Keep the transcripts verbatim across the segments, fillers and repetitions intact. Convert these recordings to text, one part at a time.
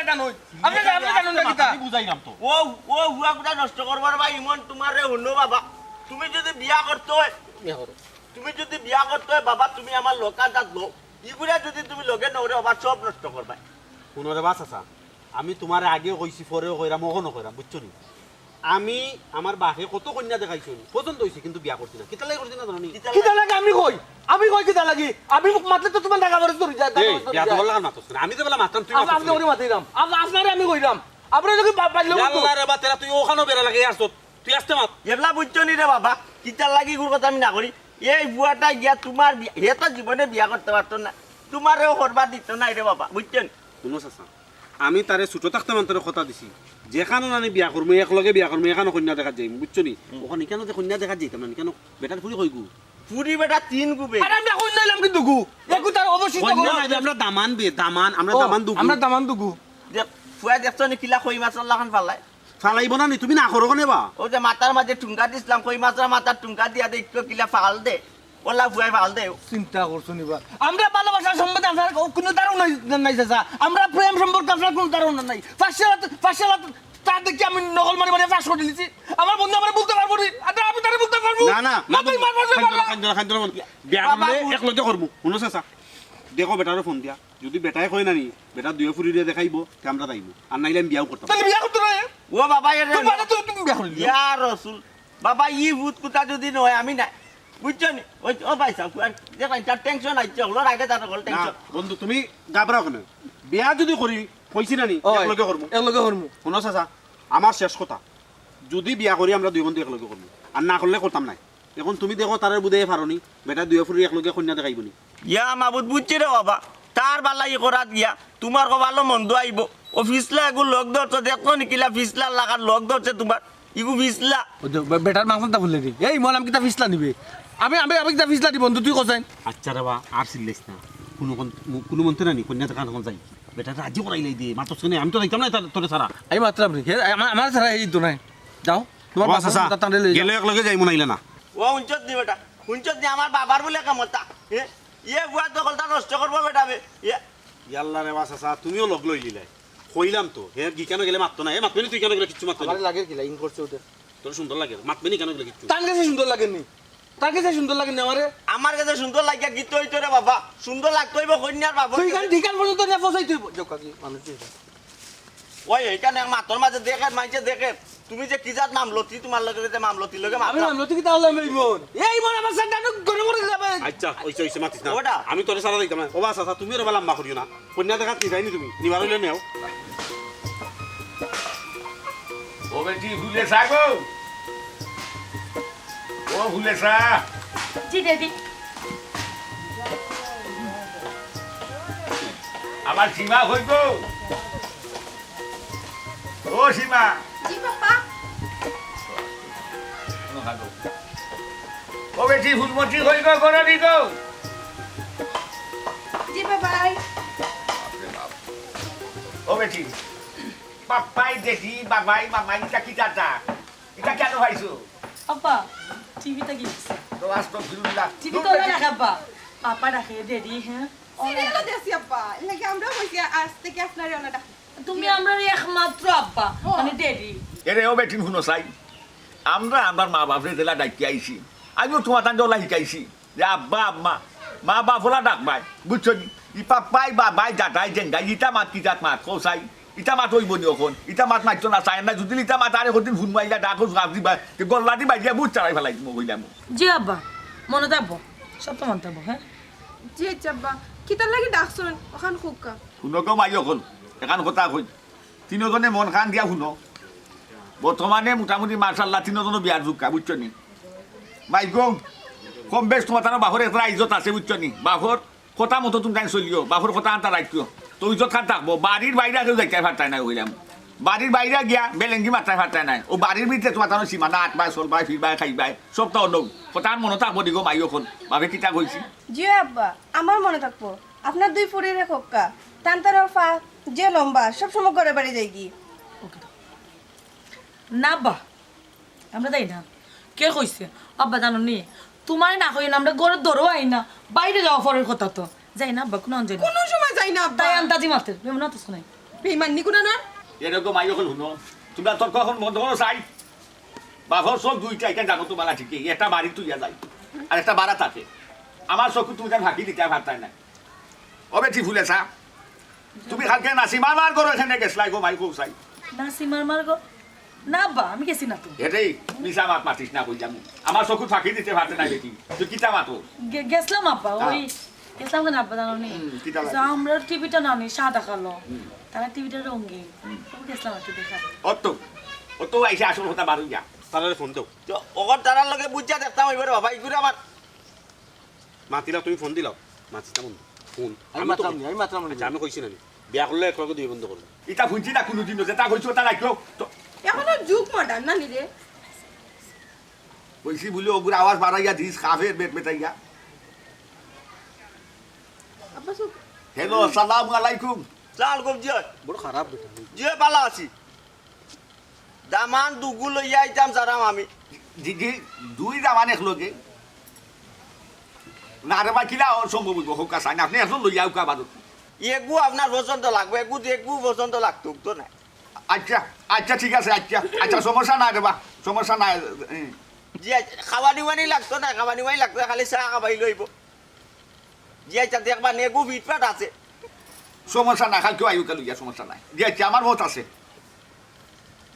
জানোই। আপনি, আপনি জানেন না কিতা? আমি বুঝাইলাম তো। ও, ও হুয়া গুতা নষ্ট করবার বা ইমন তোমারে হুনো বাবা। তুমি যদি বিয়া করতে হয়, বিয়া করো। তুমি যদি বিয়া করতে হয় বাবা, তুমি আমার লোকা জাত লোক। ইগুলা যদি তুমি লগে নরে বাবা, সব নষ্ট করবা। হুনো রে বা চাচা, আমি তোমারে আগেও কইছি, পরেও কইরাম, অখনো কইরাম, বুঝছো নি? আমি, আমার বাপে কত কইন্যা দেখাইছইন, পছন্দ অইছে, কিন্তু বিয়া করছি না। কিতার লাগি করছি না জানো নি? কিতার লাগি আমি কই, আমি কই কিতার লাগি? আমি মাতলে তো তোমার টাকা খরচ ধরি যায়, এই, বিয়া তো বললাম না তো, আমি তো বললাম মাততাম, তুই আপনি, মাতস আপনি না। ওরে মাতিরাম, আপ-, আপনারে আমি কইরাম, আপনি যদি বা-, পারলে ইয়াল্লা রে বা, তেরা তুই অখানো বেড়া লাগে আসছত, তুই আস্তে মাত। এবলা বুঝছো নি রে বাবা, কিতার লাগি ইগুর কথা আমি না করি। এই বুয়াটা গিয়া তোমার বি-, হে তো জীবনে বিয়া করতে পারতো না, তোমারেও করবা দিত না রে বাবা, বুঝছো নি? হুনো চাচা, আমি তারে ছোট থাকতে মাত্র কথা দিছি, যেখানো নানি বিয়া করমু, একলগে বিয়া করমু, এখানো কইন্যা দেখাত যাইমু, বুঝছো নি? হুম। অখান ইখানো যে কইন্যা দেখাত যাইতাম না, কেনে বেটার ফুরি কইগু? ফুরি বেটা তিন গুবে। আরে আমরা কইন্যা অইলাম কিন্তু গু। একু তার অবশিষ্ট কইন্যা গু। নাই, আমরা দামান বে, দামান, আমরা ও, দামান দুগু। আমরা দামান দুগু। দেখ, ফুয়া দেখছো নি কিলা কই মাছর লাখান ফালায়? ফালাইবো না নি, তুমি না করো কেনে বা? ও যে মাথার মাঝে টুঙ্কা দিছলাম, কই মাছর মাথার টুঙ্কা দিয়া দেখতো কিলা ফাল দে। ওলা ফুয়ায় ফাল দেও। চিন্তা করছো নি বা? আমরা ভালোবাসার সম্বন্ধে আপনার কোনো ধারণা নাই, নাই চাচা। আমরা প্রেম সম্পর্কে আপনার কোনো ধারণা নাই। পাঁচশো লাখ, পাঁচশো লাখ তার দেখি আমি নকল মারি মারি পাঁচশো কোটি নিছি। আমার বন্ধু আমারে বলতে পারবো নি। আর আমি তারে বলতে পারবো। না, না, না, না, তুই মারবো, তুই খাইন্দো না, মারবো। খাইন্দো না, খাইন্দো না, বন্ধু। বিয়া বাবা, করলে বল। এক লগে করমু। হুনো চাচা, দেখো বেটারে ফোন দিয়া। যদি বেটায় কয় না নি, বেটা দুইও ফুরিরে দেখাইবো, তে আমরা যাইমু। আর নাইলে আমি বিয়াও করতাম। তাহলে বিয়া করতে না? ও বাবা, এ রে। তুই মানে তুই, তুমি বিয়া করলি? ইয়া রসুল। বাবা, ই ভূত কুতা যদি নয়, আমি না। বুঝছো নি? ওই, ও ভাই সাহেব, আর দেখো, ইটার টেনশন আইছে, হলোর আগে তার হল না, টেনশন। বন্ধু, তুমি ঘাবড়াও কেনে? বিয়া যদি করি, কইছি না নি, ওই, একলগে করমু। একলগে করমু। হুনো চাচা, আমার শেষ কথা। যদি বিয়া করি, আমরা দুই বন্ধু একলগে করমু। আর না করলে করতাম নায়। এখন তুমি দেখো, তারার বুঝাইয়া পারো নি, বেটা দুইও ফুরি একলগে কইন্যা দেখাইবো নি। ইয়া মাবুদ, বুঝছি রে বাবা, তার বালাই করাত গিয়া, তোমার কপালো মন্দ আইবো। ও ফিসলা এগু লগ ধরছো, দেখো নি কিলা ফিসলার লাখান লগ ধরছে তোমার, ইগু ফিসলা। ওই যে বে-, বেটার মাথাটা ফুলে দি। এই মন আমি কিতা ফিসলা নিবে? আমি, আমি, আমি কিতা ফিসলা দিব? বন্ধু, তুই কোথায়? আচ্ছা রে বা, আর চিল্লাইস না। কোনো কোন-, কোনো মন্ত্রে না নি, কইন্যা দেখাত অখন যাই। বেটা রাজি করাইলাই দে, মাতস কেনে, আমি তো যাইতাম না তার, তোরে ছাড়া। এই মাতলাম রে, হে, আমার, আমার ছাড়া এই তো নাই। যাও, তোমার ও বাবা চাচা, তার টানলে লই যাও। গেলে একলগে যাইমু নাইলে না। ও হুনছত নি বেটা, হুনছত নি আমার বাবার বুলে ক্ষমতা। এ, ইয়ে বুয়া দখলটা নষ্ট করবো বেটা বে। ইয়ে। ইয়াল্লা রে বা চাচা, তুমিও লগ লইলিলাই। কইলাম তো, হে গিকানো গেলে মাততো না, হে মাতবে নি তুই কেন গেলে কিচ্ছু মাততো না। আমার লাগে কিলা, ইন করছে ওদের। তোর সুন্দর লাগে, মাতবে নি কেন গেলে কিচ্ছু। তার কাছে সুন্দর লাগে নি। তার কাছে সুন্দর লাগে না আমারে? আমার কাছে সুন্দর লাগে, গীত হইতো রে বাবা। সুন্দর লাগতো হইব কইন্যার বাবা। তুই এখান ঠিকান পর্যন্ত না পৌঁছাই তুই। যাও কাকি, মানুষ তুই যা। ওই, এখানে মাতর মাঝে দেখের, মাইনষে দেখের। তুমি যে কি জাত মামলতি, তোমার লগে যে মামলতি লগে আমি মাতলাম। মামলতি কি তাহলে আমি ইমন? এই ইমন আমার সাথে নাটক করে মরে যাবে। আচ্ছা, ওইসে, ওইসে মাতিস না। ওটা? আমি তোরে সারা দিতাম না। ও বাস, আচ্ছা, তুমি ওরা লম্বা করিও না। কইন্যা দেখাত নি যাইনি তুমি? নিবার হইলে নেও। ও বেটি, ফুলে চা গো। ও ফুলে চা। জি, ড্যাডি। আমার সীমা কই গো? ও সীমা। জি, পাপা। ও বেটি, ফুলমতি কই গো? ঘরো নি গো? জি, বাবাই। বাপরে বাপ। ও বেটি, বাপ্পাই দেখি, বাবাই, মামাই, ইটা কিতা? ইটা কেনে পাইছো? আব্বা, টিভি তা কি? তো আজ তো ফিল্ম না। টিভি তো না রাখে আব্বা। পাপা ডাকে, ড্যাডি, হ্যাঁ? সিরিয়ালও দেখছি আব্বা। এর লাগি আমরাও কইছি আজ থেকে আপনারে ওলা ডাকি। তুমি আমরার একমাত্র আব্বা, ও। মানে ড্যাডি। এরে ও বেটিন হুনো চাই। আমরা আমরার মা বাপরে যেলা ডাকি আইছি। আমিও তোমার তান ওলা হিকাইছি। যে আব্বা, আম্মা, মা বাপ ওলা ডাকবায়, বুঝছো নি? ই পাপ্পাই, বাবাই, দাদাই, জেঙ্গাই, ইতা মাত কি জাত মাত, কও চাই? ইতা মাত অইবো নি অখন? ইতা মাত মাততো না, চায় না। যদি ইতা মাত আরে কদিন ফোন মাইলা ডাকো জবাব দিবা, তে গল্লা দি বাইরিয়া বুঝ চালাই ফেলাই দিমু কইলাম। জি আব্বা, মনো থাকবো, সব তো মনো থাকবো, হ্যাঁ? জি আচ্ছা আব্বা, কিতার লাগি ডাকছইন? অখান কউক্কা। হুনো গো মাই অখন, এখান কথা কই। তিনোজনে মন খান দিয়া হুনো। বর্তমানে মোটামুটি মাশাআল্লাহ তিনোজনও বিয়ার যোগ্যা, বুঝছো নি? মাই গো, কম বেশ তোমার তার বাপর একটা ইজ্জত আছে, বুঝছো নি? বাপর কথা মতো তুমি তাই চলিও, বাপর কথা আনতা রাখিও। তো ইজ্জত খান থাকবো, বাড়ির বাইরে কেউ যাইতে পারতায় না কইলাম। বাড়ির বাইরে গিয়া বেলেঙ্গি মারতে পারতায় না। ও বাড়ির ভিতরে তোমার তার সীমানা আটবায়, চলবায়, ফিরবায়, খাইবায়, সব তো অন্য। কথা আর মনে থাকবো দিগো মাই অখন, বাপে কিতা কইছি? জি আব্বা, আমার মনে থাকবো। আপনার দুই ফুরিরে কউক্কা, তান তান ফা যে লম্বা, সব সময় ঘরে বাড়ি যাইগি। না বা, আমরা যাই না। কে কইছে? আব্বা জানো নি, তোমারে না কই না, আমরা ঘরর দরও আই না, বাইরে যাওয়া পরের কথা তো। যাই না আব্বা, কোনো আঞ্জানি। কোনো সময় যাই না আব্বা। তাই আন্দাজি মাতের, এমন তো শোনাই। বেইমান নি কুনানোর? এরকম আই অকল হুনো, তুমরা তর্ক অখন বন্ধ করো চাই। বাপর চউখ দুইটা, ইখান জানো তো বালা ঠিকই, একটা বাড়িত থইয়া যায়, আর একটা বাড়া থাকে। আমার চউখো তুমি তার ফাঁকি দিতায় পারতায় না। ও বেটি ফুলেছা, তুমি কালকে নাসিমার মার ঘরো এখানে গেছলায় গো মাই কও চাই। নাসিমার মার ঘর? না আব্বা, আমি গেছি না তো। এটাই মিছা মাত মাতিস না কইলাম। আমার চউখো ফাঁকি দিতে পারতে না বেটি। তুই কিতা মাতো? গে-, গেছলাম আব্বা, হ্যাঁ। ওই গেছলাম কেনে আব্বা জানো নি? হুম, কিতা তো লাগে? আমরা টিভিটা না নি, সাদা কালো। হুম। তারা টিভিটা রঙিন। হুম। তো গেছলাম একটু দেখা। অত, অত আইসা আসল কথা বারো যা। তারারে ফোন দেও। তো ওর তারার লগে বুঝা দেখতাম অইবো রে বাবা, ইগুরে আমার মাতিলাও, তুমি ফোন দিলাও। মাতিতাম বন্ধু। ফোন। আমি আমি তো মাতলাম কই- নি, আমি মাতলাম নি। আচ্ছা, আমি কইছি না নি। বিয়া করলে এক লগে দুই বন্ধ করবো। ইতা হুনছি না কুনুদিনও, যেটা কইছো ওটা রাখো। তো এখনো যুগ মডার্ন না নি রে? কইছি বুলে ওগুর আওয়াজ বাড়াইয়া দিস, কাফের বেট বেটাইয়া। আব্বা চুপ। হ্যালো, আসসালামু আলাইকুম। সালাম আলাইকুম, জি অয়। বড় খারাপ বেটা। জি অয়, বালা আছি। দামান দুগু লইয়া আইতাম সারাম আমি। জি, জি, দুই দামান এক লগে। না রে বা, কিলা অসম্ভব অইবো, হোক আর সাইন, আপনি এখন লইয়া আউকা বারো। এগু আপনার পছন্দ লাগবো, এগু, এগু পছন্দ লাগতো তো না। আচ্ছা, আচ্ছা, ঠিক আছে, আচ্ছা, আচ্ছা, সমস্যা নাই রে বা, সমস্যা নাই। হুম। জি, আচ্ছা, খাওয়ানি ওয়ানি লাগতো না, খাওয়ানি ওয়ানি লাগতো না, খালি চা খাবাই লইবো। জি আচ্ছা, দেখবা নেগু ফিটফাট আছে। সমস্যা নাই, কালকেও আইউকা লইয়া, সমস্যা নাই। জি আচ্ছা, আমার মত আছে।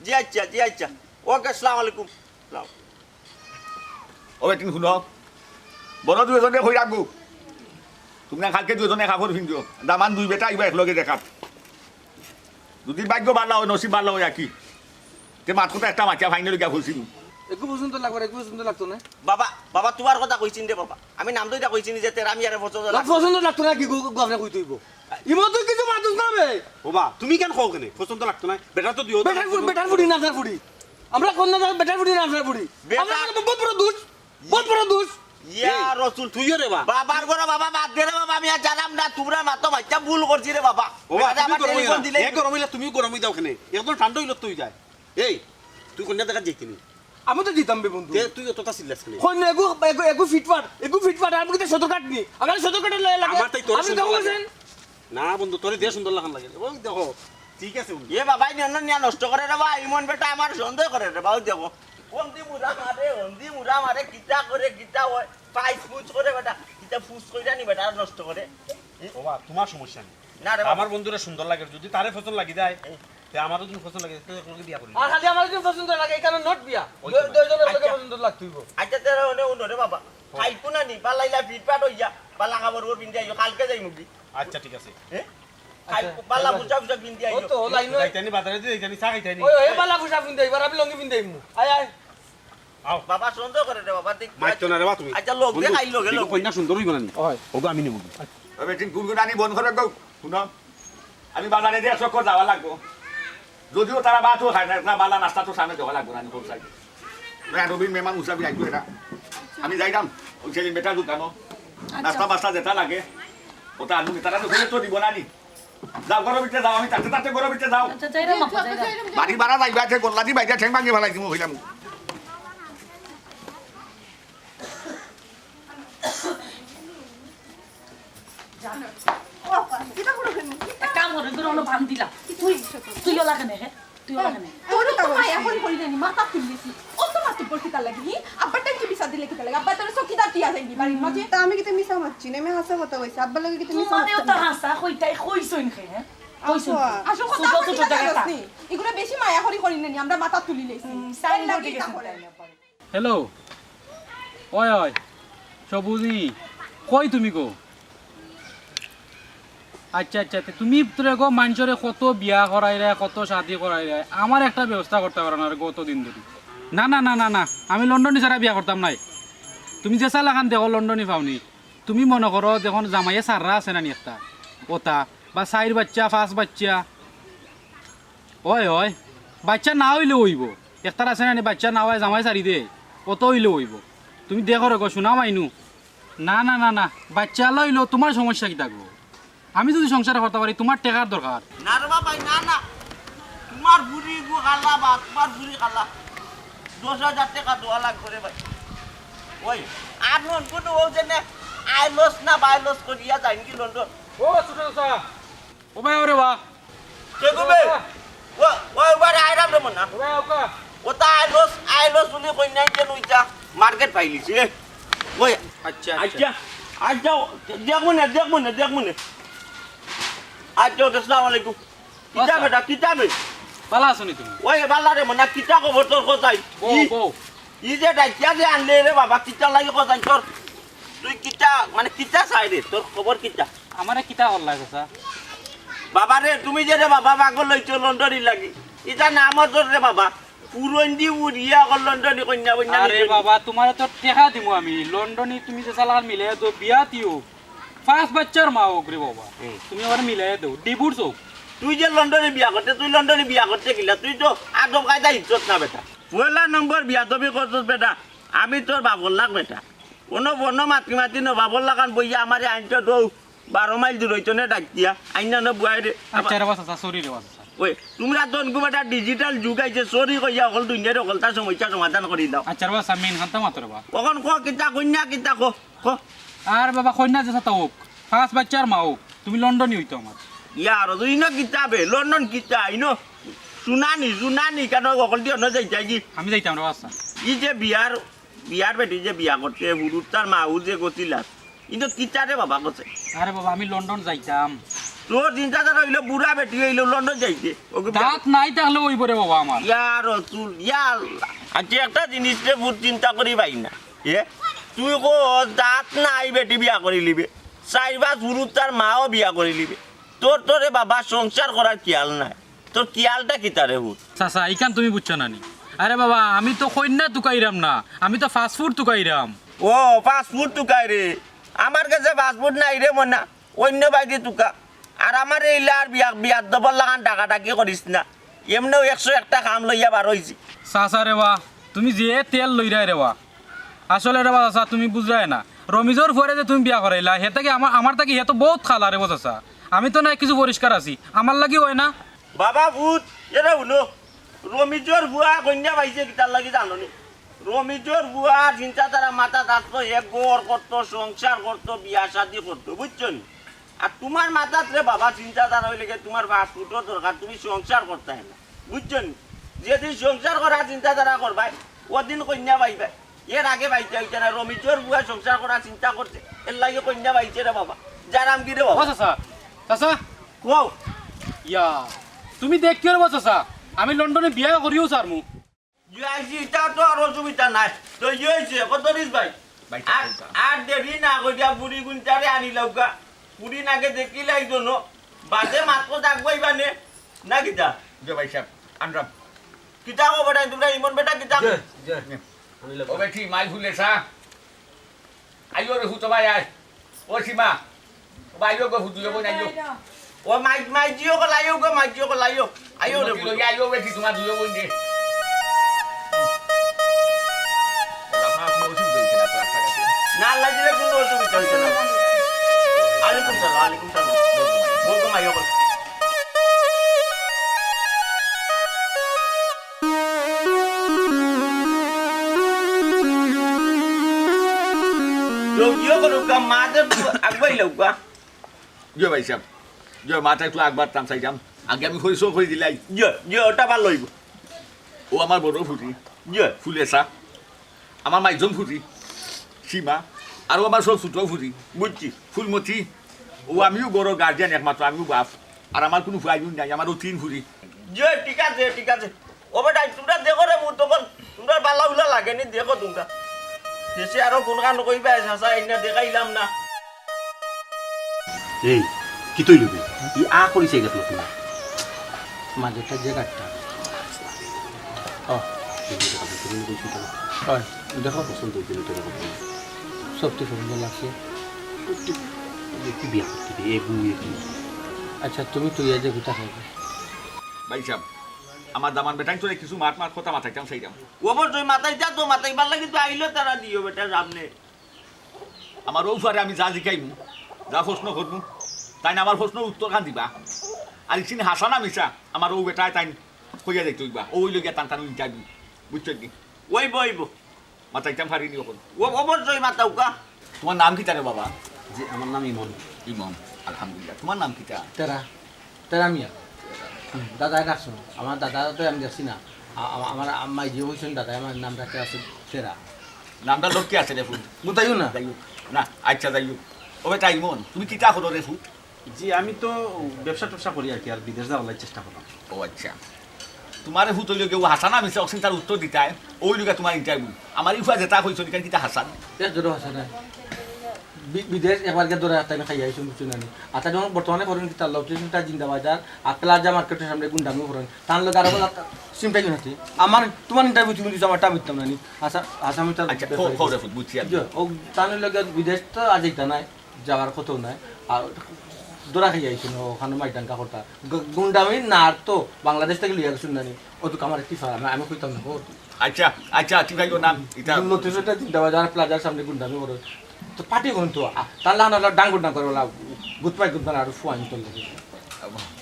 জি আচ্ছা, জি আচ্ছা। ওকে, আসসালামু আলাইকুম। সালাম। ও বেটিন হুনো, বড় দুইজনে কই রাখবো। তুমরা কালকে দুইজনে কাপড় পিন্দিও, দামান দুই বেটা আইবা এক লগে দেখাত। যদি ভাগ্য বালা অয়, নসিব বালা অয় আর কি। তে মাত কথা একটা মাতিয়া ফাইনাল গিয়া ফুলছিল। একটু পছন্দ লাগবে, একটু পছন্দ লাগতো না। বাবা, বাবা, তুমার কথা কইছি নি রে বাবা। আমি নাম দইটা কইছি নি যে তেরা মিয়ারে পছন্দ না, লাগতো। পছন্দ লাগতো না কি গো, গো, আপনি কইতে অইবো। ইমো তো কিছু মাতুস না বে। বাবা, তুমি কেন কও কেনে? পছন্দ লাগতো না। বেটা তো দিও তো বেটার লাগতো ফু-, না। বেটার ফুড়ি না, আপনার ফুড়ি। আমরা কন্যা যাও, বেটার ফুড়ি না, আপনার ফুড়ি। বেটা আমরা বহুত বড় দোষ, বহুত বড় দোষ। ইয়া এই, রসুল, তুইও রে বা। বাবার ঘরে বাবা বাদ দে রে বাবা, আমি আর জানাম না, তুমরা মাতো বাচ্চা ভুল করছি রে বাবা। ও বাবা, বেটা তুমি আবার গরম অইও টেলিফোন না। দিলে এ গরম অইলে তুমি গরম অই যাও কেনে? একদম ঠান্ডা অইলে তুই যায়। এই, তুই কন্যা দেখাত যাইতে নি? আমি তো দিতাম বে বন্ধু। তে তুই অতটা চিল্লাস কেনে? কই না, এগু, এগু, এগু ফিটফাট, এগু ফিটফাট, আমি কিন্তু সদর কাট নি। আমার সদর কাটে লাগে। আমার তাই তোর আমি সুন্দর দেখো লাগে। বলছেন। না বন্ধু, তোরে দিয়া সুন্দর লাখান লাগে। ওই দেখো, ঠিক আছে বন্ধু। এ বাবা, নিয়া নিয়া নষ্ট করে রে বা, ইমন বেটা আমার সন্দেহ করে রে বা, ওই দেখো। কোন দি মুরা মারে, কোন দি মুরা মারে, কিতা করে, কিতা অয়, পাইস ফুস করে বেটা, কিতা ফুস কইরা নি বেটা, আর নষ্ট করে। ও বা, তোমার সমস্যা নেই। না রে বাবা। আমার বন্ধুরে সুন্দর লাগে, যদি তারে পছন্দ লাগি যায়, এই। তে আমারও যদি পছন্দ লাগে, তো একলগে বিয়া করি। আর খালি আমার যদি পছন্দ লাগে, এই কারণে not বিয়া। ওই দুই, তো না। দুইজনের লগে আচ্ছা। পছন্দ লাগতে অইবো। আচ্ছা, তাহলে ওনে, ওনে রে বাবা। ও। খাইকু না নি, পালাইলা ফিটফাট অইয়া, পালা কাপড় ওর পিন্দি আইও, কালকে যাইমু গি। আচ্ছা, ঠিক আছে। হ্যাঁ? খাই-, আচ্ছা, পালা ঠিক আছে। বুঝা বুঝা পিন্দি আইও। ও তো, লাইন ওই। যাইতানি বাজারে দি, যাইতানি চা খাইতানি। ওই, ওই, পালা বুঝা পিন্দি আইবার, আমি লুঙ্গি পিন্দি আইমু। আয়, আয়। আও। বাবা, সন্দেহ করে রে বাবা, দেখ। মারতো না রে বা তুমি। আচ্ছা, লোক বন্ধু, দেখাই, লোকে, তুমি লোক। কন্যা সুন্দর অইবো না নি? ওই। ওগো আমি নিমু। তবে ঠিক গুনগুনানি বন্ধ করে দাও। হুনো, আমি বাজারে দিয়া চক্কর যাওয়া লাগবো। যদিও তারা ভাতও খায় না, না বালা নাস্তা তো সামনে দেওয়া লাগবো না, আমি কোথায়? না, রবিন মেহমান মুসাফির আইতো এরা। আমি যাইতাম, ওই সেলিম বেটার দোকানো। আচ্ছা। নাস্তা বাস্তা যেটা লাগে, ওটা আনবো। তারা তো ঘুরে তো দিব না নি। যাও, ঘরো ভিতরে যাও, আমি তাতে তাতে ঘরো ভিতরে যাও। আচ্ছা, যাইরাম, আপা, যাইরাম। বাড়ি ভাড়া যাইবা, আছে গোল্লা দি বাইজা ঠেং ভাঙি ফেলাই দিমু, কইলাম। জানো? ও আপা, কিতা করো কেনে? এক কাম করো, এগুলো অনো বান্ধিলা। তুই, তুই ওলা কেনে, হে? তুই ওলা কেনে? তোরে তো মায়া করি করি জানি, মাথা তুলিছি। অত মাতুব্বর কিতা লাগি, হি? আব্বার টাইম তুই বিচার দিলে কিতা লাগি? আব্বা তোরে চকিদার দিয়া যাইনি বাড়ির মাঝে। তা আমি কিতা মিছা মাতছি না, আমি হাছা কথা কইছি। আব্বার লগে কিতা মিছা তোমারেও মাতছি তো না। হাছা কইতাই কইছইন হে, হে? কইছইন। আচ্ছা। আসল কথা ছোট আমার ছোট কিতা জায়গা জানোস নি? এগুলো বেশি মায়া করি করি নানি, আমরা মাথা তুলি লইছি। হুম, এর লাগি সাইন বোর্ডে তা গেছে করে। তাই না? হ্যালো, ওই, ওই, সবুজি, কই তুমি গো? আচ্ছা, আচ্ছা, তে তুমি তোরে গো মানষরে কত বিয়া করাইরায়, কত শাদি করাইরায়, আমার একটা ব্যবস্থা করতে পারো না রে গো, অত দিন ধরি। না, না, না, না, না, আমি লন্ডনী ছাড়া বিয়া করতাম নায়। তুমি যেছা লাখান দেখো লন্ডনী পাওনি। তুমি মনো করো দেখো জামাইয়ে সাররা আছে না নি একটা, ওটা, বা চাইর বাচ্চা, পাঁচ বাচ্চা, অয়, অয়। বাইচ্চা না অইলেও অইবো। একটার আছে না নি, বাইচ্চা না অয়, জামাই সারি দে। অত অইলেও অইবো। তুমি দেখো রে গো, সোনা মাইনু। না, না, না, না। বাইচ্চা আলা অইলেও তুমার সমস্যা কিতা গো? আমি যুদি সংসার করতা পারি, তুমার টেকার দরকার। না রে বাবা, না, না। তুমার ফুড়ি গো কালা বা, তুমার ফুড়ি কালা। দশ হাজার টেকা দেওয়া লাগবো রে ভাই। ওই, আর নন কোনো ও যে না, আইলস না বাইলস করিয়া যাইন কি লন্ডন? ও, ছোট চাচা। ও ভাই, ওরে বা। কে গো বে? ও, ও, এবার আইরাম রে মনা। ওবা, ওবা। ও তা আইলো, আইলো চুলি কইনা যে নুইতা মার্কেট পাইলিছি রে। ওই, আচ্ছা, আচ্ছা। আচ্ছা, আচ্ছা, দেখমু নে, দেখমু নে, দেখমু নে। আচ্ছা, ওকে, আসসালামু আলাইকুম। কিতা আচ্ছা। বেটা, কিতা বে? ভালা আছো নি তুমি? ওই, ভালা রে মনা, কিতা খবর তোর কথাই? বউ, ই, বউ। ই যে ডাকিয়া যে আনলে রে বাবা, কিতা লাগে কথাই তোর? তুই কিতা, মানে কিতা চাই রে? তোর খবর কিতা? আমারে কিতা হল লাগে, চাচা? বাবা রে, তুমি যে রে বাবা পাগল হইছো লন্ডনি লাগি। ইটা নাম তোর রে বাবা। পুরন দি উড়িয়া অকল লন্ডনি কইনা বইনা আরে নিতে। বাবা, তোমারে তো টেকা দিমু আমি। লন্ডনি তুমি যে চালান মিলে তো বিয়া দিও। পাঁচ বাচ্চার মা হোক রে বাবা। হুম। তুমি আমার মিলাই দেও, ডিভোর্স হোক। তুই যে লন্ডনে বিয়া করতে, তুই লন্ডনে বিয়া করতে গেলা, তুই তো আদব কায়দা ইজ্জত না বেটা। পয়লা নম্বর বিয়াদবি করছস বেটা, আমি তোর বাপর লাগ বেটা। অনো বনো মাতি মাতি ন বাপর লাগান বইয়া আমারে আনতে দৌ, বারো মাইল দূর হইতো না ডাক দিয়া, আইনা ন বুয়াই রে। আচ্ছা রে বাবা, চাচা, সরি রে বাবা, চাচা। ওই, তোমরা তো অনকু বেটা ডিজিটাল যুগ আইছে, সরি কইয়া অকল দুনিয়ার অকলতা সমস্যা সমাধান করি দাও। আচ্ছা রে বাবা, চাচা, মেইন খানটা মাতো রে বাবা। অখন ক কিতা কইনা কিতা ক, ক। আর বাবা, কইনা যে চাচা হোক, পাঁচ বাচ্চার মা হোক, তুমি লন্ডনি হইতো আমার। ইয়ার, তুই ইনো কিতা বে, লন্ডন কিতা, ইনো শুনানি, শুনানি, কেন অকল দিয়ে অন্য যাইতাই কি? আমি যাইতাম রে বাবা, চাচা। ই যে বিয়ার, বিয়ার বেটি যে বিয়া করতে, হুরুতার মা ও যে গছিলা, ইনো কিতা রে বাবা গছে? আরে বাবা, আমি লন্ডন যাইতাম। তোর চিন্তাধারা হইলো বুড়া বেটি হইলো লন্ডন যাইতে। ওকে বিয়া দাঁত নাই তাহলে ওই পরে বাবা আমার। ইয়া রসুল, ইয়া আল্লাহ। আচ্ছা, একটা জিনিস রে ভূত চিন্তা করি পাই না। এ? তুই কো দাঁত নাই বেটি বিয়া করি লিবে। চাইর পাঁচ হুরুতার মাও বিয়া করি লিবে। তোর, তোরে বাবা সংসার করার খেয়াল নাই। তোর খেয়ালটা কিতা রে হুত? চাচা, ইখান তুমি বুঝছো না নি? আরে বাবা, আমি তো কইনা তুকাইরাম না, আমি তো ফাস্ট ফুড তুকাইরাম। ও, ফাস্ট ফুড তুকাই রে। আমার কাছে ফাস্ট ফুড নাই রে মনা, অন্য বাইদি তুকা। আর আমার এই লার বিয়া, বিয়াদবর লাখান ডাকাডাকি করিস না। এমনেও একশো একটা কাম লইয়া বার হইছি। চাচা রে বা, তুমি যে তেল লইরায় রে বা, আসলে রে বা চাচা, তুমি বুঝরায় না। রমিজর ফুয়ারে যে তুমি বিয়া করাইলা, হে থাকি আমার, আমার থাকি হে তো বউত কালা রে বা চাচা। আমি তো না কিছু পরিষ্কার আছি, আমার লাগি অয় না। বাবা ভূত, এরে হুনো, রমিজর ফুয়া কইনা পাইছে কিতার লাগি জানো নি? রমিজর ফুয়ার চিন্তাধারা মাথাত আসলো, হে ঘর করতো, সংসার করতো, বিয়া শাদি করতো, বুঝছো নি? আর তোমার মাথাত রে বাবা চিন্তাধারা হইলে গিয়া তোমার ফাস্ট ফুডর দরকার, তুমি সংসার করতায় না, বুঝছো নি? যেদিন সংসার করার চিন্তাধারা করবায়, ওদিন কইনা পাইবায়। এর আগে পাইতা অইতা না, রমিজর ফুয়া সংসার করার চিন্তা করছে, এর লাগি কইনা পাইছে রে বাবা। যারাম গি রে ও বাবা। চাচা, চাচা। কও। ইয়া, তুমি দেখিও রে বা চাচা, আমি লন্ডনে বিয়া করিও ছাড়মু। ইয়া, ইটা তো আর অসুবিধা নাই। তো ইয়ে হইছে, কত দিস ভাই? ভাই, আর, আর দেরি না করিয়া বুড়ি গুনটারে আনি লউকা। বুড়ি নাগে দেখিলাই জন্য। বাদে মাত্র ডাকবাই বানে। না কিতা? জি ভাই সাহেব, আনরাম। কিতা খবর নাই তোমরা ইমন বেটা কিতা? জি, জি। আমি ও লউকা। বেটি, মাই ফুলে চা। আইও রে হুতো ভাই, আয়। ও সীমা, ও ভাই, আইও গো, দুইও বইন আইও। ও মাই, মাই জিও গো, লাইও গো, মাই জিও গো, লাইও। আইও রে, উন্নতি লইয়া আইও বেটি, তোমার দুইও বইন রে। না, লাগিলে কোনো অসুবিধা হইছে না। আলাইকুম সালাম, আলাইকুম সালাম। বলতো মাই, ও বল। তো ইয়ে করুক, মাতে আগুয়াই লউকা। জি ভাই সাহেব, জি, মাতে একটু আগবার তাম চাইতাম। আগে আমি পরিচয় করি দিলাই। জি, জি, ওটা ভালো হইব। ও আমার বড় ফুটি। জি। ফুলেসা। আমার মাইজম ফুটি। সীমা। আর ও আমার সব ছোট ফুটি। বুঝছি। ফুলমতি। ও আমিও বড় গার্জিয়ান একমাত্র, আমিও বাপ। আর আমার কোনো ভাই বোন নাই, আমারও তিন ফুটি। জি, ঠিক আছে, ঠিক আছে। ও বেটা, তোমরা দেখো রে, মুখ তখন তোমরা বালা উলা লাগে নি, দেখো তোমরা। দেশে আরো কোন কান কইবা, চাচা, এই না দেখাইলাম না। এই, কি তৈল বে? ই আ করিস এই গেল তুমি। মাঝেটা যে গাটটা। ও, তুমি কইছো তো। হয়, দেখো। পছন্দ হইছে না তোর কথা। সত্যি সুন্দর লাগছে। কি বিয়া করতে বে? এ বউ, এ বউ। আচ্ছা, তুমি তো ইয়া যে কোথা খাবে? ভাই সাহেব, আমার দামান বেটাইন তোরে কিছু মাত মাত কথা মাতাইতাম চাইতাম। অবশ্যই মাতাইতা তো, মাতাইবার লাগি তো আইলো তারা দিও বেটা সামনে। আমার ও ফুয়ারে আমি যা জিকাইমু, যা প্রশ্ন করমু, তাইন আমার প্রশ্নর উত্তর খান দিবা। আর ইসিন হাছা না মিছা, আমার ও বেটায় তাইন কইয়া যাইতে অইবা। ও অইলো গিয়া তান তান ইন্টারভিউ, বুঝছো নি? ওইব, ওইব। মাতাইতাম পারি নি অখন। ও, অবশ্যই মাতাউক্কা। তোমার নাম কিতা রে বাবা? জি, আমার নাম ইমন। ইমন, আলহামদুলিল্লাহ। তোমার নাম কিতা? তেরা, তেরা মিয়া। দাদায় ডাকছো। আমার দাদা তো আমি দেখছি না। আ-, আমা-, আমার আম্মায় যে কইছইন, দাদায় আমার নাম রাখছে আছে ফেরা। নামটা লক্ষ্মী আছে রে ফুত। বুঝাইও না। যাই হোক। না, আচ্ছা, যাই হোক। ও বেটা ইমন, তুমি কিতা করো রে ফুত? জি, আমি তো ব্যবসা ট্যাবসা করি আর কি, আর বিদেশ যাওয়ার লাগি চেষ্টা করলাম। ও আচ্ছা। তোমারে ফুত অইলো গিয়া ও হাছা না মিছা অকসিন তার উত্তর দিতায়, ওই লুকা তোমার ইন্টারভিউ। আমার ইফা যেটা কইছো, ইখান কিতা হাছা? এক জোড়া হাছা না। বি-, বিদেশ এবার গিয়া ধরে আত্মাই খাইয়া আইসুন, বুঝছো না নি? আত্মাই যখন বর্তমানে করেন কিতা, লোকেশনটা জিন্দাবাজার, আর প্লাজা মার্কেটের সামনে গুন্ডামি করেন। তার লগে আরো বলা, সিমটা কিনা তুই? আমার, তোমার ইন্টারভিউ তুমি দিছো, আমারটা বুঝতাম না নি। আচ্ছা, আচ্ছা, আমি তার আচ্ছা, ব্যাপারে খো-, খবরে বুঝছি আমি। জি, ও, তার লগে বিদেশ তো আজ এটা নাই, যাওয়ার কথা নাই। আর ধরা খাইয়া আইসুন, ওখানে মাইডাঙ্গা করতা। গ-, গুন্ডামি না আর তো বাংলাদেশ থেকে লইয়া গেছুন না নি। ও তো আমার কি ফারা, আমি, আমি কইতাম না, ও তো আচ্ছা, আচ্ছা, ঠিক আছে, নাম, এটা নোটিশ ওটা জিন্দাবাজার প্লাজার সামনে গুন্ডামি করো। তো পার্টি কোন তো, আ, তার লাহান হলো ডাঙ্গুর ডাঙ্গুর ওলা, গুড বাই গুড বাই আর ফুয়াইন তো লাগে।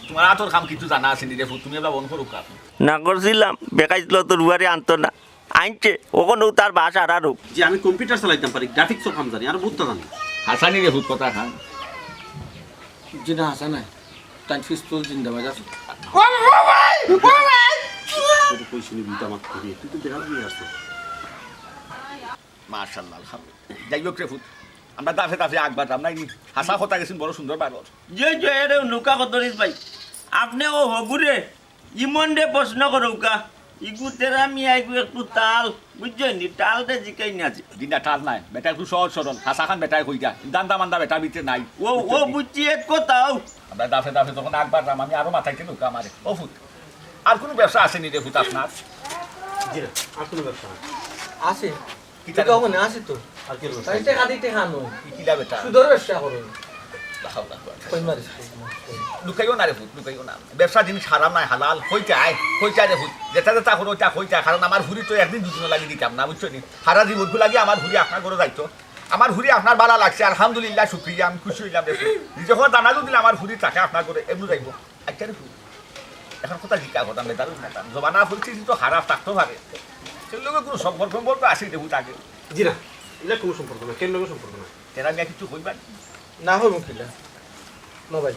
তোমার আতর কাম কিছু জানা আছে নি রে ফুত, তুমি এবার বন্ধ করো কাম। না করছিলাম, বেকাইছিল তোর উয়ারে আনতো না। আনছে, ওখানেও তার বাস আর আরো। জি, আমি কম্পিউটার চালাইতাম পারি, গ্রাফিক্সও কাম জানি, আর বুঝতে জানি। হাসানি রে ফুত কথা খান। জি না, হাসা নাই। তাই পিস্তল জিন্দাবাজার। ও ভাই, ও ভাই। তোর কইছিনি বিটা মাত করি, তুই তো দেখা লাগে আসতো। মাশাআল্লাহ, আলহামদুলিল্লাহ। যাই হোক রে ফুত, আমরা দাফে দাফে আগ বাড়াম, নাই নি? হাসা কথা গেছেন বড় সুন্দর বারর। যে, যে, এরে নুকা কত রিস ভাই। আপনে ও হগুরে, ইমনরে প্রশ্ন করউক্কা। ইগু তেরা মিয়া, ইগু একটু টাল, বুঝছইন নি? টালরে জিকাইন না যে। দিনা টাল নায়, বেটা একটু সহজ সরল, হাসা খান বেটায় কইতা। দান্দা মান্দা বেটা ভিতরে নাই। ও, ও বুঝছি এক কথাও। আমরা দাফে দাফে যখন আগ বাড়াম, আমি আরো মাথায় কেন নুকা মারে। ও ফুত, আর কোনো ব্যবসা আছে নি রে ফুত আপনার? জি না, আর কোনো ব্যবসা নাই। আছে। কিতা কিন্তু ওখানে আছে তো। আর কি ব্যবসা? তাই টেকা দিতে খানো। কি কিলা বেটা? সুদর ব্যবসা করো। লা হাওলা ওয়ালা কুওয়াতা ইল্লা বিল্লাহ। লুকাইও না রে ফুত, লুকাইও না। ব্যবসা জিনিস হারাম নায়, হালাল। কইতায়, কইতায় রে ফুত। যেটা যেটা করো, ওটা কইতায়। কারণ আমার ফুরি তো একদিন দুদিনও লাগি দিতাম না, বুঝছো নি? হারা জীবন লাগি আমার ফুরি আপনার ঘরো যাইতো। আমার ফুরি আপনার বালা লাগছে, আলহামদুলিল্লাহ, শুকরিয়া, আমি খুশি অইলাম রে ফুত। নিজে কথা জানা যদি আমার ফুরি থাকে আপনার ঘরো, এমনি যাইবো। আচ্ছা রে ফুত, এখন কথা জিকা কথা, মেধাবী মেধাবী। জমানা পরিস্থিতি তো খারাপ থাকতে পারে। কেউ লগে কোনো সম্পর্ক সম্পর্ক আছে রে ফুত আগে। জি না, এটা কোনো সম্পর্ক না, কেউ লগে সম্পর্ক না। তেরা মিয়া কিছু কইবা? না হয় মুখিলা। মোবাইল।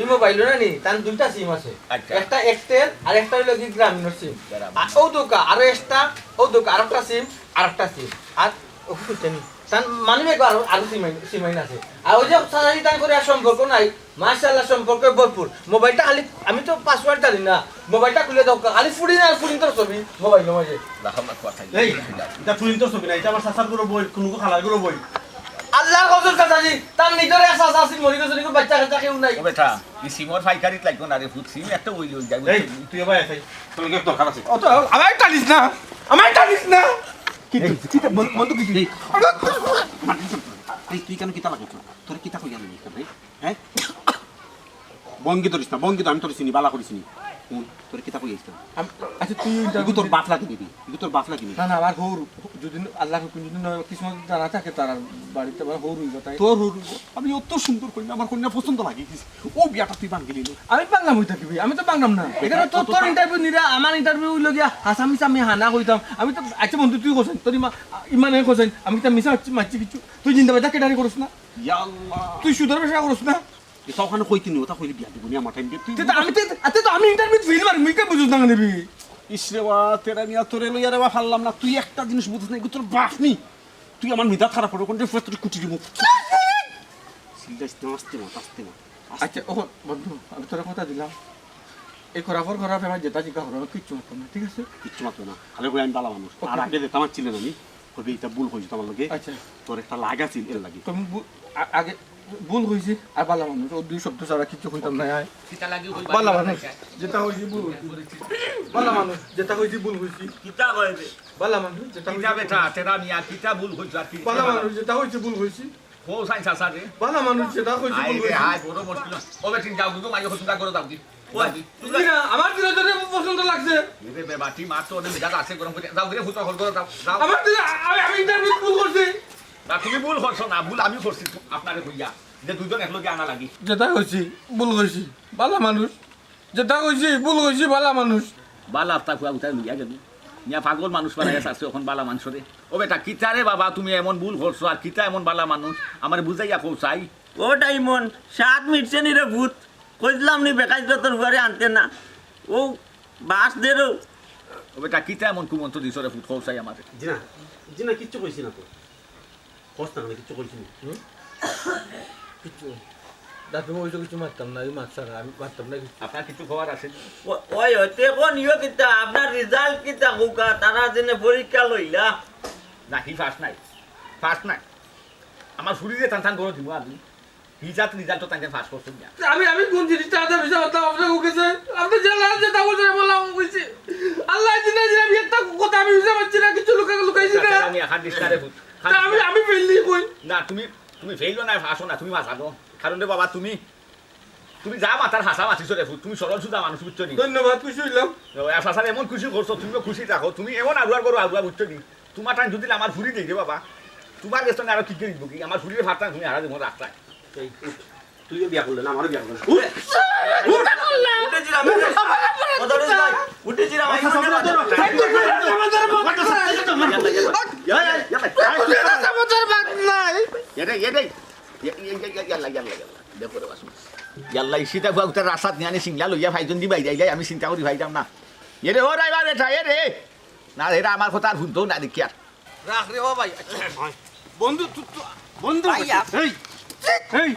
এই মোবাইল না নি, তার দুইটা সিম আছে। আচ্ছা। একটা এয়ারটেল আর একটা হইলো কি গ্রামীণর সিম। গ্রামীণ। আর ও দোকা আরো এক্সট্রা, ও দোকা আরেকটা সিম, আরেকটা সিম। আর ও খুঁজতে নি। তার মানি ব্যাগ আরো, আরো সিম আইন, সিম আইন আছে। আর ওই যে সারাই তাই করে আর সম্পর্ক নাই। মাশাআল্লাহ, সম্পর্ক ভরপুর। মোবাইলটা খালি, আমি তো পাসওয়ার্ড জানি না। মোবাইলটা খুলে দাও, খালি ফুড়ি না, ফুড়ি তোর ছবি মোবাইলের মাঝে। রাখো না, কথা। এই, এটা ফুড়ি তোর ছবি না, এটা আমার চাচার ঘরো বই, কোনো খালার ঘরো বই। আল্লাহর কসম চাচাজি, তার নিজের এক চাচা আছিল, মরি গেছে, বাচ্চা কাচ্চা কেউ নাই। ও বেটা, এই সিমর ফাইকারিত লাগবো না রে, ফুত সিম একটা ওই লই যাবো। এই, তুই এবার আয়, তোর লগে দরকার আছে। ও তো, আমায় টানিস না, আমায় টানিস না। কি, এই, কি, কি, বন্ধু, বন্ধু, কি, কি? এই, এই, তুই কেন কিতা লাগাইছ? তোর কিতা কইয়া দিলি, রে? হ্যাঁ? ভঙ্গি ধরিস না, ভঙ্গি ধর, আমি তোর চিনি, বালা করি চিনি। হুন, তোর কিতা কই আইছলাম? আম-, আচ্ছা, তুই ইন্টারভিউ ইগু তোর দে। বাপ লাগি নিবি, ইগু তোর বাপ লাগি নিবি। না, না, আমার হউর, যদি আল্লাহর হুকুম যদি নয়, কিসমত জানা থাকে, তার আর বাড়িতে আমার হউর হইব, তাই। তোর হউর হইব? আমি অত সুন্দর কইনা, আমার কইনা পছন্দ লাগি গেছে। ও বিয়াটা তুই ভাঙ্গি নিলি। আমি ভাঙলাম হইতা কি ভাই? আমি তো ভাঙলাম না। এখানে তোর, তোর ইন্টারভিউ নিরা, আমার ইন্টারভিউ হইল গিয়া, হাসামি সামি হানা কইতাম। আমি তো, আচ্ছা বন্ধু, তুই কোথায়? তোর ইমা-, ইমানে কোথায়? আমি তো মিছা মারছি, মারছি কিছু। তুই জিন্দাবাদ, কেটারি করিস না? ইয়া আল্লাহ। তুই সুদর ব্যবসা করিস না? এটা ওখানে কইতে নি, ওটা কইলে বিয়া দিব নি আমার টাইম দিয়ে। তুই তে তো আমি তে, আতে তো আমি ইন্টারভিউ ফেল মারি, মুই কে বুঝুস না নিবি? ইস রে বা, তেরা মিয়া তোরে লইয়া রে বা পারলাম না। তুই একটা জিনিস বুঝিস না, এগু তোর বাপ নি। তুই আমার মিজাজ খারাপ করে কোন ফুয়া তোর কুটি দিব। চিল্লাইস না, আস্তে মাত, আস্তে মাত, আস্তে আচ্ছা, মাত। ও বন্ধু, আমি তোর কথা দিলাম। এই খরাফর খরাফ আমার যেটা জিজ্ঞা করো, আমি কিচ্ছু মারতাম না, ঠিক আছে? কিচ্ছু মারতো না। খালি কই আমি বালা মানুষ। ওকে। আর আগে দিতাম আর ছিল না নি। কবি, এটা ভুল কইছো তোমার লগে। আচ্ছা। তোর একটা লাগ আছিল, এর লাগি। তুমি ভু-, আ-, আগে ভুল কইছি, আর বালা মানুষ, ও দুই শব্দ ছাড়া কিচ্ছু কইতাম না, আয়। কিতা লাগি কইবা? বালা মানুষ, যেটা কইছি ভুল কইছি। বালা মানুষ, যেটা কইছি ভুল কইছি। কিতা কয় রে? বালা মানুষ, যেটা কিতা কইছি বেটা, ভুল কইছি। তেরা মিয়া, কিতা ভুল কইছো আর কি? বালা মানুষ, যেটা কইছি ভুল কইছি। ও সাইন চাচা রে। বালা মানুষ, যেটা কইছি ভুল আই রে, কইছি। আই, বড় মুশকিল। ও বেটিন, যাও, দুটো মাইয়া কইছো, যা করে যাও কি। ওই, তুই না, আমার দিলে তোর পছন্দ লাগছে। এরে বেবাটি, মার তো অনেক মেজাজ আছে, গরম করে। যাও, গিয়ে ফুটো হল করে যাও, যাও। আমার দিলে, আমি, আমি ইন্টারভিউ ভুল করছি। না, তুমি ভুল করছো না, ভুল আমি করছি, আপনারে কইয়া। যে দুইজন একলগে আনা লাগি। যেটা কইছি, ভুল কইছি। বালা মানুষ। যেটা কইছি, ভুল কইছি, বালা মানুষ। বালা আফতা ফুয়া উঠাই লইয়া গেল। মিয়া পাগল মানুষ বানাইয়া আছে, এখন বালা মানুষরে। ও বেটা, কিতা রে বাবা, তুমি এমন ভুল করছো, আর কিতা এমন বালা মানুষ? আমারে বুঝাইয়া কও চাই। ও ডাইমন্ড, সাত মিটছে নি রে ভূত? কইছিলাম নি বেকাইদ্দতর ফুয়ারে আনতে না। ও বাস দেরো। ও বেটা, কিতা এমন কুমন্ত্র দিছো রে ফুট, কও চাই আমারে? জি না, জি না, কিচ্ছু কইছি না তো। কস না কেনে, কিচ্ছু কইছি না। হুম? কিচ্ছু। দাদু, আমি তো কিছু মারতাম না, আমি মারতাম না, আমি মারতাম না কিছু। আপনার কিছু খবর আছে? ও-, ওই হইতে কোন ইয়ে কিতা, আপনার রেজাল্ট কিতা কউক্কা, তারা যেনে পরীক্ষা লইলা? না, হি ফার্স্ট নাই, ফার্স্ট নাই। আমার ফুরিরে টান টান করে দিব আমি। হি জাত রেজাল্ট তো তাইন পাস করছইন না। আমি, আমি কোন জিনিসটা আদা বিষয় হতাম আপনার মুখে স্যার? আপনি যে লাল যে তাবল ধরে বলা কইছি। আল্লাহ জিনা জিনা, আমি একটা কথা আমি বুঝতে পারছি না, কিছু লুকা লুকাইছি না। আমি হাত দিস না রে পুত। তা আমি, আমি ফেললি কই? না, তুমি, তুমি ফেইলো না, ফাঁসো না, তুমি মাথা দো। কারণ রে বাবা, তুমি, তুমি যা মাতার হাসা মাতিছো রে পুত, তুমি সরল সুজা মানুষ, বুঝছো নি? ধন্যবাদ, খুশি হইলাম। ও, আর হাসার এমন খুশি করছো, তুমিও খুশি থাকো, তুমি এমন আগুয়ার করো, আগুয়া, বুঝছো নি? তোমার টান যদি আমার ফুরি দেই রে বাবা, তোমার গেছ আরো কি কি দিব কি? আমার ফুরিরে ফাটান তুমি হারা জীবন রাখতায়। এই, উঠ। তুইও বিয়া করলে না, আমারও বিয়া করলে না। উঠ। উঠে দিলাম। মদরিস ভাই, উঠে দিলাম। এই, উঠে দিলাম। এরে, এরে। ইয়া, ইয়া, ইয়া, ইয়া। ইয়া, ইয়া, ইয়া, ইয়া, ইয়াল্লা, ইয়াল্লা, ইয়াল্লা। দেখো রে বাসু। ইয়াল্লা, ইসিটা বুয়া উতার রাস্তাত নিয়ে আনি সিংলা লইয়া ভাইজন দি বাইরে আইলাই, আমি চিন্তা করি ভাইতাম না। এরে, ও ড্রাইভার, এটা, এরে। না, এরা আমার কথা আর শুনতো না, দেখি আর। রাখ রে, ও ভাই। আচ্ছা, বন্ধু, তু-, তু-, বন্ধু, ভাইয়া। এই, এই,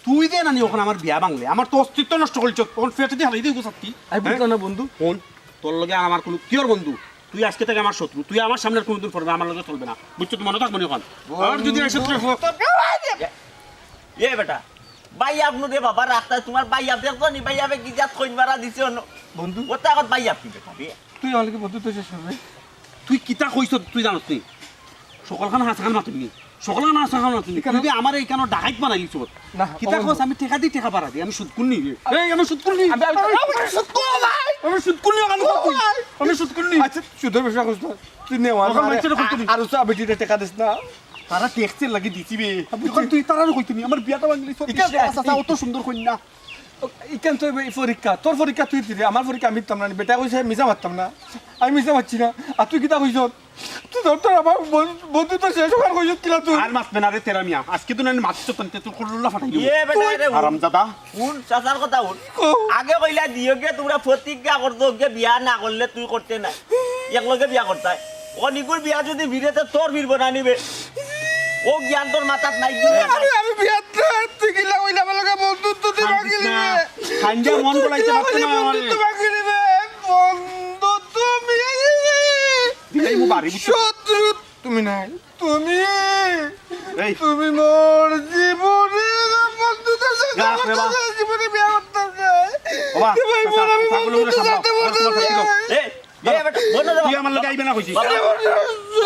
তুই দে না নি ওখানে আমার বিয়া ভাঙলে, আমার তো অস্তিত্ব নষ্ট করলি, চোখ, তখন ফেটে দিয়ে হালাই দিয়ে গুছাতি। আমি বুঝলাম না, বন্ধু। কোন? তোর লগে আর আমার কোনো, কিয়র বন্ধু? তুই আজকে থেকে আমার শত্রু, তুই আমার সামনে আর কোনোদিন পড়বে, আমার লগে চলবে না, বুঝছো? তুই মনে থাকবো না এখন। আর যদি একসাথে এ বেটা, ভাই আপনু রে বাবা রাখতা, তোমার ভাই আপনি তো নি, ভাই আপনি কি জাত খইন মারা দিছে অন্য? বন্ধু। ও তো এখন ভাই আপনি বেটা রে। তুই আমার লগে বন্ধুত্ব শেষ করবে? তুই কিতা কইছ তুই জানোস নি? সকলখান হাসাখান মাতুনি। সকলখান হাসাখান মাতুনি। তুই যদি আমারে এখানে ডাকাইত বানাইলিছ। না, কিতা কইছ? আমি টেকা দি টেকা বাড়া দি, আমি সুদ কুন্নি রে। এই, আমি সুদ কুন্নি। আমি, আমি, আমি সুদ কুন্নি ভাই। আমি সুদ কুন্নি, আমি সুদ কুন্নি। আমি সুদ কুন্নি। আচ্ছা, সুদের ব্যবসা করছ না। তুই নে, আমার ওখানে মারে মানছে না, কইতে নি। আর উসা বেটিরে টেকা দিস না। তারা ট্যাক্সের লাগি দিছি বে। বুঝছি। এখন তুই তারারও কইতে নি, আমার বিয়াটা ভাঙলি। ইকান তো, আচ্ছা, আচ্ছা, অত সুন্দর কইন না। ইকান তো এই পরীক্ষা, তোর পরীক্ষা তুই দিরে, আমার পরীক্ষা আমি দিতাম না। বেটা কইছে মিছা মারতাম না, আমি মিছা মারছি না। আর তুই কিতা কইছ? তুই ধর, তোর আমার বন-, বন্ধু তো শেষ হওয়ার কইছ কিলা তুই? আর মাতবে না রে তেরা মিয়া, আজকে তো না মাতছ তন্তে তোর করলা ফাটাই দিব। এ বেটা, এরে হুন। হারামজাদা। হুন, চাচার কথা হুন। ও। আগে কইলা দিও গে তোমরা প্রতিজ্ঞা করতো গে বিয়া না করলে তুই করতে না। এক লগে বিয়া করতায়। ও নিকুর বিয়া যদি ভিড়ে তো তোর ভিড় বানা নিবে। ও জ্ঞান তোর মাথাত নাই কি? আরে আমি বিয়াত না, তুই কিলা কইলা আমার লগে বন্ধুত্ব তুই কান্দিস ভাঙিলি না। রে। কান্দা মন গলাইতে পারতো না আমারে। বন্ধুত্ব ভাঙিলি রে। বন্ধু তুমি। দিলাই মু বাড়ি বুঝছো? শত্রু তুমি নাই। তুমি, এই। তুমি মোর জীবনে বন্ধু তো শেষ রাখ রে বা। জীবনে বিয়া করতাম না। বাবা, রে ভাই, চাচা, মোর আমি চাচা, বন্ধু বলে তো সামলাও। সাথে বলতে তোমার সাথে চাই। এ, এ, বেটা, বন্ধু রে তুই বাবা। আমার লগে আইবে না কইছিস? বাবা,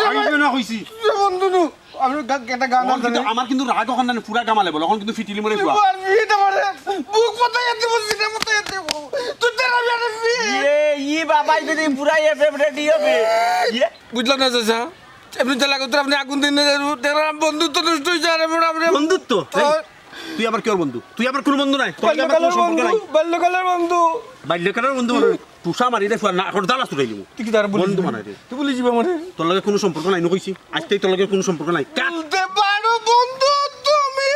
আইবে না কইছি। এ বন্ধু নু, আমি গা-, একটা গান আমার আছে কিন্তু, না? আমার কিন্তু রাগ অখন না, পুরা গামালে বলো, অখন কিন্তু ফিটিলি মরে পুরা। আর এটা মানে বুক পাতাই আছে, বলছি না, পাতাই আছে। তুই তার আমি আর ফি- এ, ই বাবা, এই যদি পুরা এফএম রেডি হবে। ইয়ে। বুঝলাম না, চাচা। এমনি তো লাগতো, আপনি আগুন দিন, দেখলাম বন্ধুত্ব নষ্ট হইছে, আরে, আরে, আরে। বন্ধুত্ব? এই, ওই। তুই আমার কিয়র বন্ধু? তুই আমার কোনো বন্ধু নাই। তোর লগে আমার কোনো বাল্যকালের সম্পর্ক বন্ধু, নাই। বাল্যকালের বন্ধু। বাল্যকালের বন্ধু মানে? টুসা মারি দে, ফুয়া না, এখন দালা ছুটাই দিব। তুই কি তার বলিস বন্ধু না? বানাই দে। তুই বলিস বা মানে? তোর লগে কোনো সম্পর্ক নাই, নু কইছি। আজ থেকে তোর লগে কোনো সম্পর্ক নাই। কাট। বলতে পারো বন্ধু, তুমি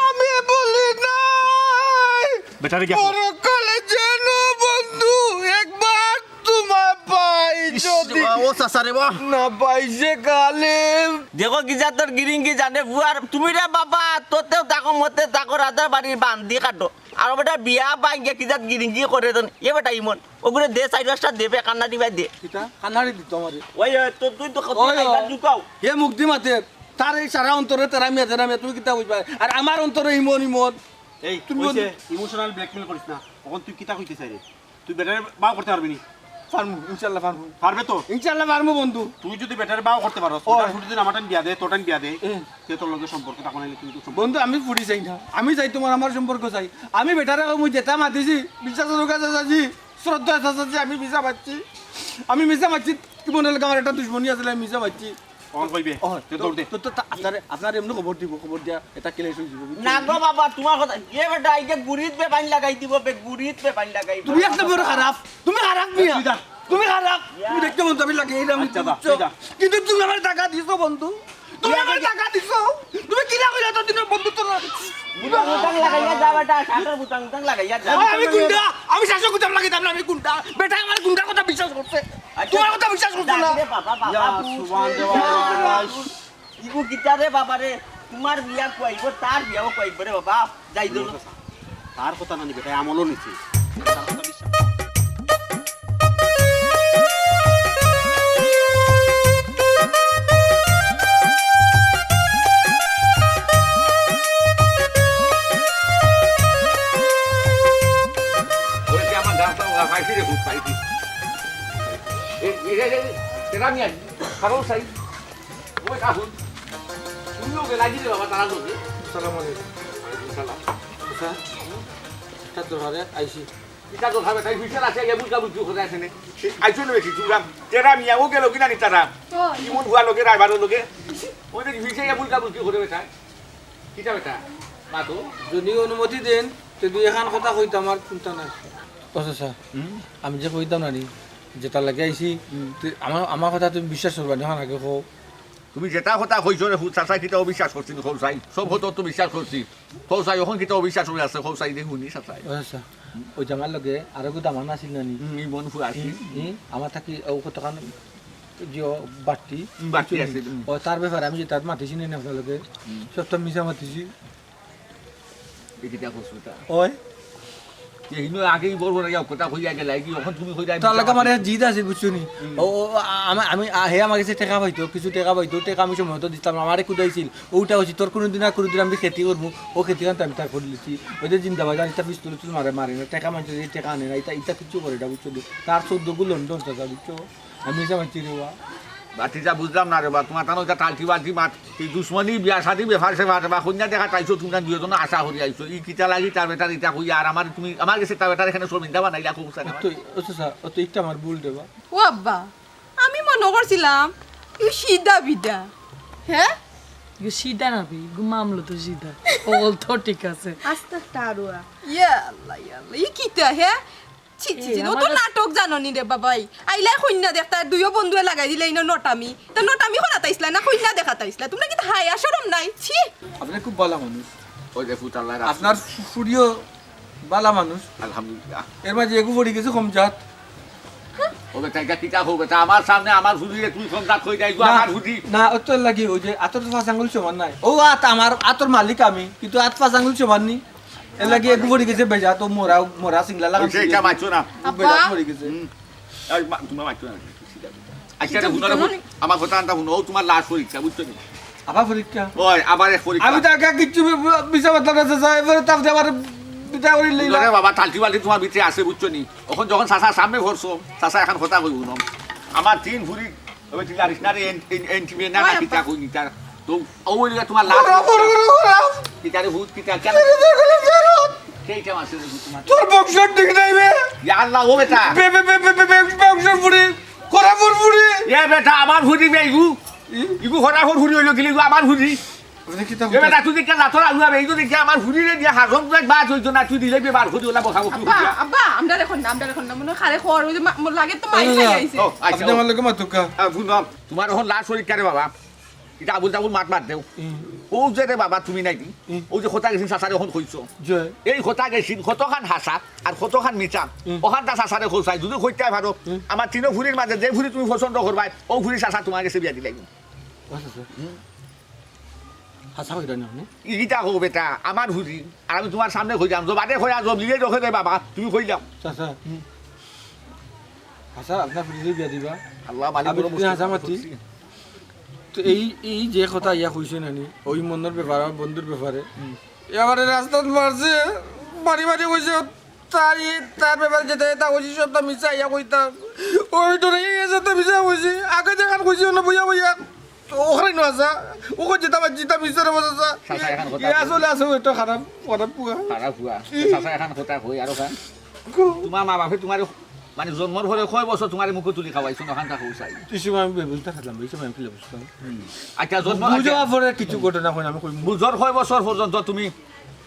আমি বলি নাই। বেটারে গিয়া। পরকালে যেন বন্ধু একবার তোমায় পাই ইস, যদি ও চাচা রে বা। না পাই সেকালে। দেখো কি জাতর গিরিঙ্গি জানে বুয়ার, তুমি রে বাবা, তোতেও থাকো, মতে থাকো, রাজার বাড়ির বান্দি কাটো। আর বেটা বিয়া ভাঙ্গিয়া কি জাত গিরিঙ্গি করে দেন। এ বেটা ইমন, ওগুলো দে, চাইর পাঁচটা দেবে, কান্না দিবাই দে। কিতা? কান্নাড়ি দিত আমারে। ওই, ওই, তো তুই তো কত ওই, খাইবার ওই। ঝুকাও। হে মুক্তি মাতে, তার এই সারা অন্তরে তেরা মিয়া, তেরা মিয়া, তুমি কিতা বুঝবা? আর আমার অন্তরে ইমন, ইমন। এই, তুমি ওই যে বন্ধু ইমোশনাল ব্ল্যাকমেইল করিস না। এখন তুই কিতা কইতে চাই রে? তুই বেটারে বাও করতে পারবি নি? পারমু, ইনশাআল্লাহ পারমু। পারবে তো? ইনশাআল্লাহ পারমু বন্ধু। তুই যদি বেটারে বাও করতে পারস, ও। বেটার ফুটি দিন আমার টাইম বিয়া দে, তোর টাইম বিয়া দে, এ। তে তোর লগে সম্পর্ক তখন আইলে তুই তো সম্পর্ক। বন্ধু, আমি ফুটি চাই না। আমি চাই তোমার আমার সম্পর্ক চাই। আমি বেটারে কই, মুই যেটা মাতিছি, বিশ্বাস করো, চাচাজি, শ্রদ্ধা, চাচাজি, আমি মিছা মাতছি। আমি মিছা মাতছি, কি মনে হলো আমার একটা দুশমনী আছিল, আমি মিছা মাতছি। অন কইবে। ও, তে তো, দৌড় দে। তো, তো, তা-, আপনারে, আপনারে এমনি খবর দিব, খবর দিয়া এটা ক্লিয়ার হয়ে যাবে, বুঝছো? না গো বাবা, তোমার কথা, এ বেটা, এই যে গুড়িত বে পানি লাগাই দিব, বে গুড়িত বে পানি লাগাই দিব। তুমি একটা বড় খারাপ, তুমি খারাপ মিয়া। তুই যা। তুমি খারাপ। ইয়া। তুমি দেখতে মন তো আমি লাগে, এই আমি আচ্ছা, যা, বুঝছো? তুই যা। কিন্তু তুমি আমার টাকা দিছো বন্ধু। তুমি আমারে টাকা দিছো? তুমি কিলা কইলা তোর দিনের বন্ধু তোর? বুতাম উতাম লাগাইয়া যা বেটা, শার্টর বুতাম উতাম লাগাইয়া যা। আরে আমি গুন্ডা, আমি শাসক গুতাম লাগিতাম না, আমি গুন্ডা। বেটা আমার গুন্ডার কথা বিশ্বাস করছে, আচ্ছা, তোমার কথা বিশ্বাস করছে না। ডাক দে বাবা, বাবা, ইয়া, বু- সুবহান আল্লাহ। ইগু কিতা রে বাবা রে, তোমার বিয়া কইব, তার বিয়াও কইব রে বাবা, যাই দূর। তার কথা না নিবে, তাই আমলও নিছে। ওরে কি আমার গাছ লাগাও, খাইছি রে, খুব খাইছি। এ, এ, এ, এ, তেরা মিয়া, খাবো চাই। ওই কাকুন, তুমিও গেলা কি রে বাবা, তারা লোকে? সালাম আলাইকুম। ওয়ালাইকুম সালাম। আচ্ছা, তার দরকারে আইছি। ইটা তো খাবে, তাই বিচার আছে, এ বুলকা বুলকি করে আছে নে। আইছো না বেশি, চুরাম। তেরা মিয়া, ও গেল কিনা নি তারা? ওই। কি মন ভুয়া লোকে, রায়বারও লোকে? ওই দেখি, বিচার এ বুলকা বুলকি করে বেটা। কিতা বেটা? মা তো? যদি অনুমতি দেন, তে দুই এখান কথা কইতাম আর চিন্তা নাই। ও চাচা, হুম? আমি যে কইতাম না নি, যেটা লাগে আইছি, হুম। তে আমার, আমার কথা তুমি বিশ্বাস করবা না, এখন আগে কও। তুমি যেটা কথা কইছো রে, চাচা কিতা অবিশ্বাস করছি নি, কও চাই। সব কথা তো বিশ্বাস করছি। কও চাই, এখন কিতা অবিশ্বাস হয়ে আছে, কও চাই, দেখুন নি চাচা। ও চাচা, ওই যে আমার লগে আরো গো দামান আছিল না নি? হুম, ই মন ফুয়া আছিল। ই, ই, আমার থাকি ও কতখান যে ও বাট্টি, হুম, বাট্টি আছিল, হুম। ও তার ব্যাপারে আমি যে তার মাতিছি নি না আপনার লগে, হুম। সবটা মিছা মাতিছি। এই কিতা করছো তা? ওই। যে হিনো আগেই বড় বড় ইয়া কথা কইয়া গেলাই কি, এখন তুমি কইরা তার লগে আমার জিদ আছে, বুঝছো নি? হুম। ও, ও, আ-, আমা-, আমি, আ, হে আমার গেছে টেকা পাইতো, কিছু টেকা পাইতো, টেকা আমি সময় মতো দিতাম না, আমারে কুদাইছিল। ওটা হচ্ছে তোর কোনোদিন না কোনোদিন আমি খেতি করবো, ও খেতি করতে আমি তার করে দিছি। ওই যে জিন্দাবাদ, আর এটা পিস্তল তুলে মারে, মারে না, টেকা মানছে যে টেকা আনে না, এটা, এটা কিচ্ছু করে না, বুঝছো নি? তার চোদ্দ গু লন্ডন চাচা, বুঝছো? আমি এসে আমার চিরে বা। বাতিজা বুঝলাম না রে বা, তোমার তানো এটা টালটি বালটি মাত, এই দুশ্মনী বিয়া শাদী ব্যাপার সে মাত বা, কন্যা দেখা তাইছো তোমরা দুইজন আশা করি আইছো, ই কিতা লাগি তার বেটার ইটা কই, আর আমার তুমি, আমার গেছে তার বেটার এখানে শর্মিন্দা বানাইলা, খুব সারা। তো, ও চাচা, ও তো একটা আমার ভুল রে বা। ও আব্বা, আমি মনো করছিলাম ইউ সিধা বিধা। হে? ইউ সিধা না বে, ইগু মামলো তো সিধা। অকল তো ঠিক আছে। আস্তা টারুয়া। ইয়া আল্লাহ, ইয়া আল্লাহ। ই কিতা, হে? ছি, ছি, এ, ছি, ও আমার তো কাছে নাটক জানো নি রে বাবাই। আইলাই কইন্যা দেখতা, দুইও বন্ধুয়ে লাগাই দিলে ইনো নটামি। তা নটামি করাত আইছলা না, কইন্যা দেখাত আইছলা? তুমরা কিতা হায়া শরম নাই? ছি। আপনি খুব ভালা মানুষ। ওই যে ফুতাল্লাহ রাখছে। আপনার ফু-, ফুড়িও ভালা মানুষ। আলহামদুলিল্লাহ। এর মাঝে এগু পড়ি গেছে কম জাত। ও বেটা, এটা কিতা হবে? তা আমার সামনে আমার ফুড়িরে তুই কম জাত কই যাইগো, না, আমার ফুড়ি। না, অত লাগি ওই যে আতর পাঁচ আঙ্গুল সমান নাই। ও আত আমার, আতর মালিক আমি, কিন্তু আত পাঁচ আঙ্গুল সমান নি। এর লাগি এগু পড়ি গেছে বেজা, তো মোরা, মোরা সিংলা লাগা ওই যে এটা মারছো না। বেজা আব্বা। পড়ি গেছে। হুম। এই মা-, তোমার মারছো না। আচ্ছা, এটা হুনো, হুনো। আমার কথা আনতা হুনো, ও তোমার লাশ পরীক্ষা, বুঝছো নি? আবার পরীক্ষা? ওই, আবার এক পরীক্ষা। আমি তো আগে কিচ্ছু বি-, বি-, বিচার করতাম না, চাচা, এবারে তার যে আমার বিচার করি লইলা। হুনো রে বাবা, টালটি বালটি তোমার ভিতরে আছে, বুঝছো নি? এখন যখন চাচার সামনে পড়ছো, চাচা এখন কথা কই হুনো। আমার তিন ফুড়ি, ওই তুই জানিস না রে, এন-, এন-, এন টিভি না, ওই না, আব্বা। কিতা কই নিতার। তো, ও বলি তোমার লাশ। ওরা, ওরা, ওরা, ওরা। কিতা রে ভূত, কিতা, কেন? ফেরত, ফেরত, ফেরত। সেইটা মাসে রে ভূত তোমার। তোর বংশ ঠিক নাই বে। ইয়া আল্লাহ, ও বেটা। বে, বে, বে, বে, বে, বে, বংশ ফুড়ি, খরাফর ফুড়ি। এ বেটা, আমার ফুড়ি বে ইগু। ই? ইগু খরাফর ফুড়ি অইলো কিলা, ইগু আমার ফুড়ি। আপনি কিতা এ বেটা, তুই দেখে লাথর আলু হবে, এই তো দেখে আমার ফুড়িরে দিয়া হাজম করে বাদ হইতো না, তুই দিলে বে বার করি ওলা বসা বসি আব্বা, করিয়া। আব্বা, আমরা এখন না, আমরা এখন না, মনে হয় খারে খর, ওই যে মা-, মনে লাগে তো মাইর খাই আইছে। ও, আচ্ছা, আপনি ও। আমার লগে মাতুক্কা। আ, হুনো, তোমার এখন লাশ পরীক্ষা রে বাবা। ইটা আবুল তাবুল মাত বাদ দেও। হুম। ও যে রে বাবা, তুমি নাই দি। হুম। ও যে কথা গেছিন চাচারে এখন কইছো। যে। এই কথা গেছিন কতখান হাছা আর কতখান মিছা। হুম। ওখানটা চাচারে কইছাই, যদি কইতে পারো, হুম। আমার তিনো ফুড়ির মাঝে যে ফুড়ি তুমি পছন্দ করবায়, ও ফুড়ি চাচা তোমার গেছে বিয়া দিলাই। ও চাচা। হুম। হাছা কইরা নি আপনি? ইটা কও বেটা, আমার ফুড়ি। আর আমি তোমার সামনে কইলাম, জবানে কইয়া জবলিয়ে দেখে রে বাবা, তুমি কইলাম। চাচা। হুম। হাছা, আপনার ফুড়িরে বিয়া দিবা? আল্লাহ মালিক আমি বড় যদি মুশকিল হাছা মাতি, করছি। তো এই, এই যে কথা ইয়া কইছে নানি, ওই মনর ব্যাপার, আমার বন্ধুর ব্যাপারে। হুম। এ আমারে রাস্তাত মারছে, মারি মারি কইছে, তার ই, তার ব্যাপারে যেটা এটা কইছি, সবটা মিছা ইয়া কইতাম। ওই ডরে গেছে, তো মিছা কইছি। আগে যেখান কইছি, অন্য বইয়া বইয়া। তো ওখানে নয় যা। ও কই যেটা বা যেটা মিছা রে বলছে যা। চাচা, এখন কথা ইয়া কই। আসলে আছে, ওইটা খারাপ, খারাপ পুয়া। খারাপ পুয়া। কি? চাচা, এখন কথা কই, আরো খান। কো। তোমার মা বাপে তোমার মানে জন্মর পরে কয় বছর তোমার মুখে তুলি খাওয়াইছো, ওখানটা কও চাই। এই সময় আমি বেবুলটা খেলাম, এই সময় আমি ফিলে বসতাম। হুম। আচ্ছা, জন্ম, বুঝে আচ্ছা। পরে কিছু ঘটনা হয়, আমি কই। বুঝর কয় বছর পর্যন্ত তুমি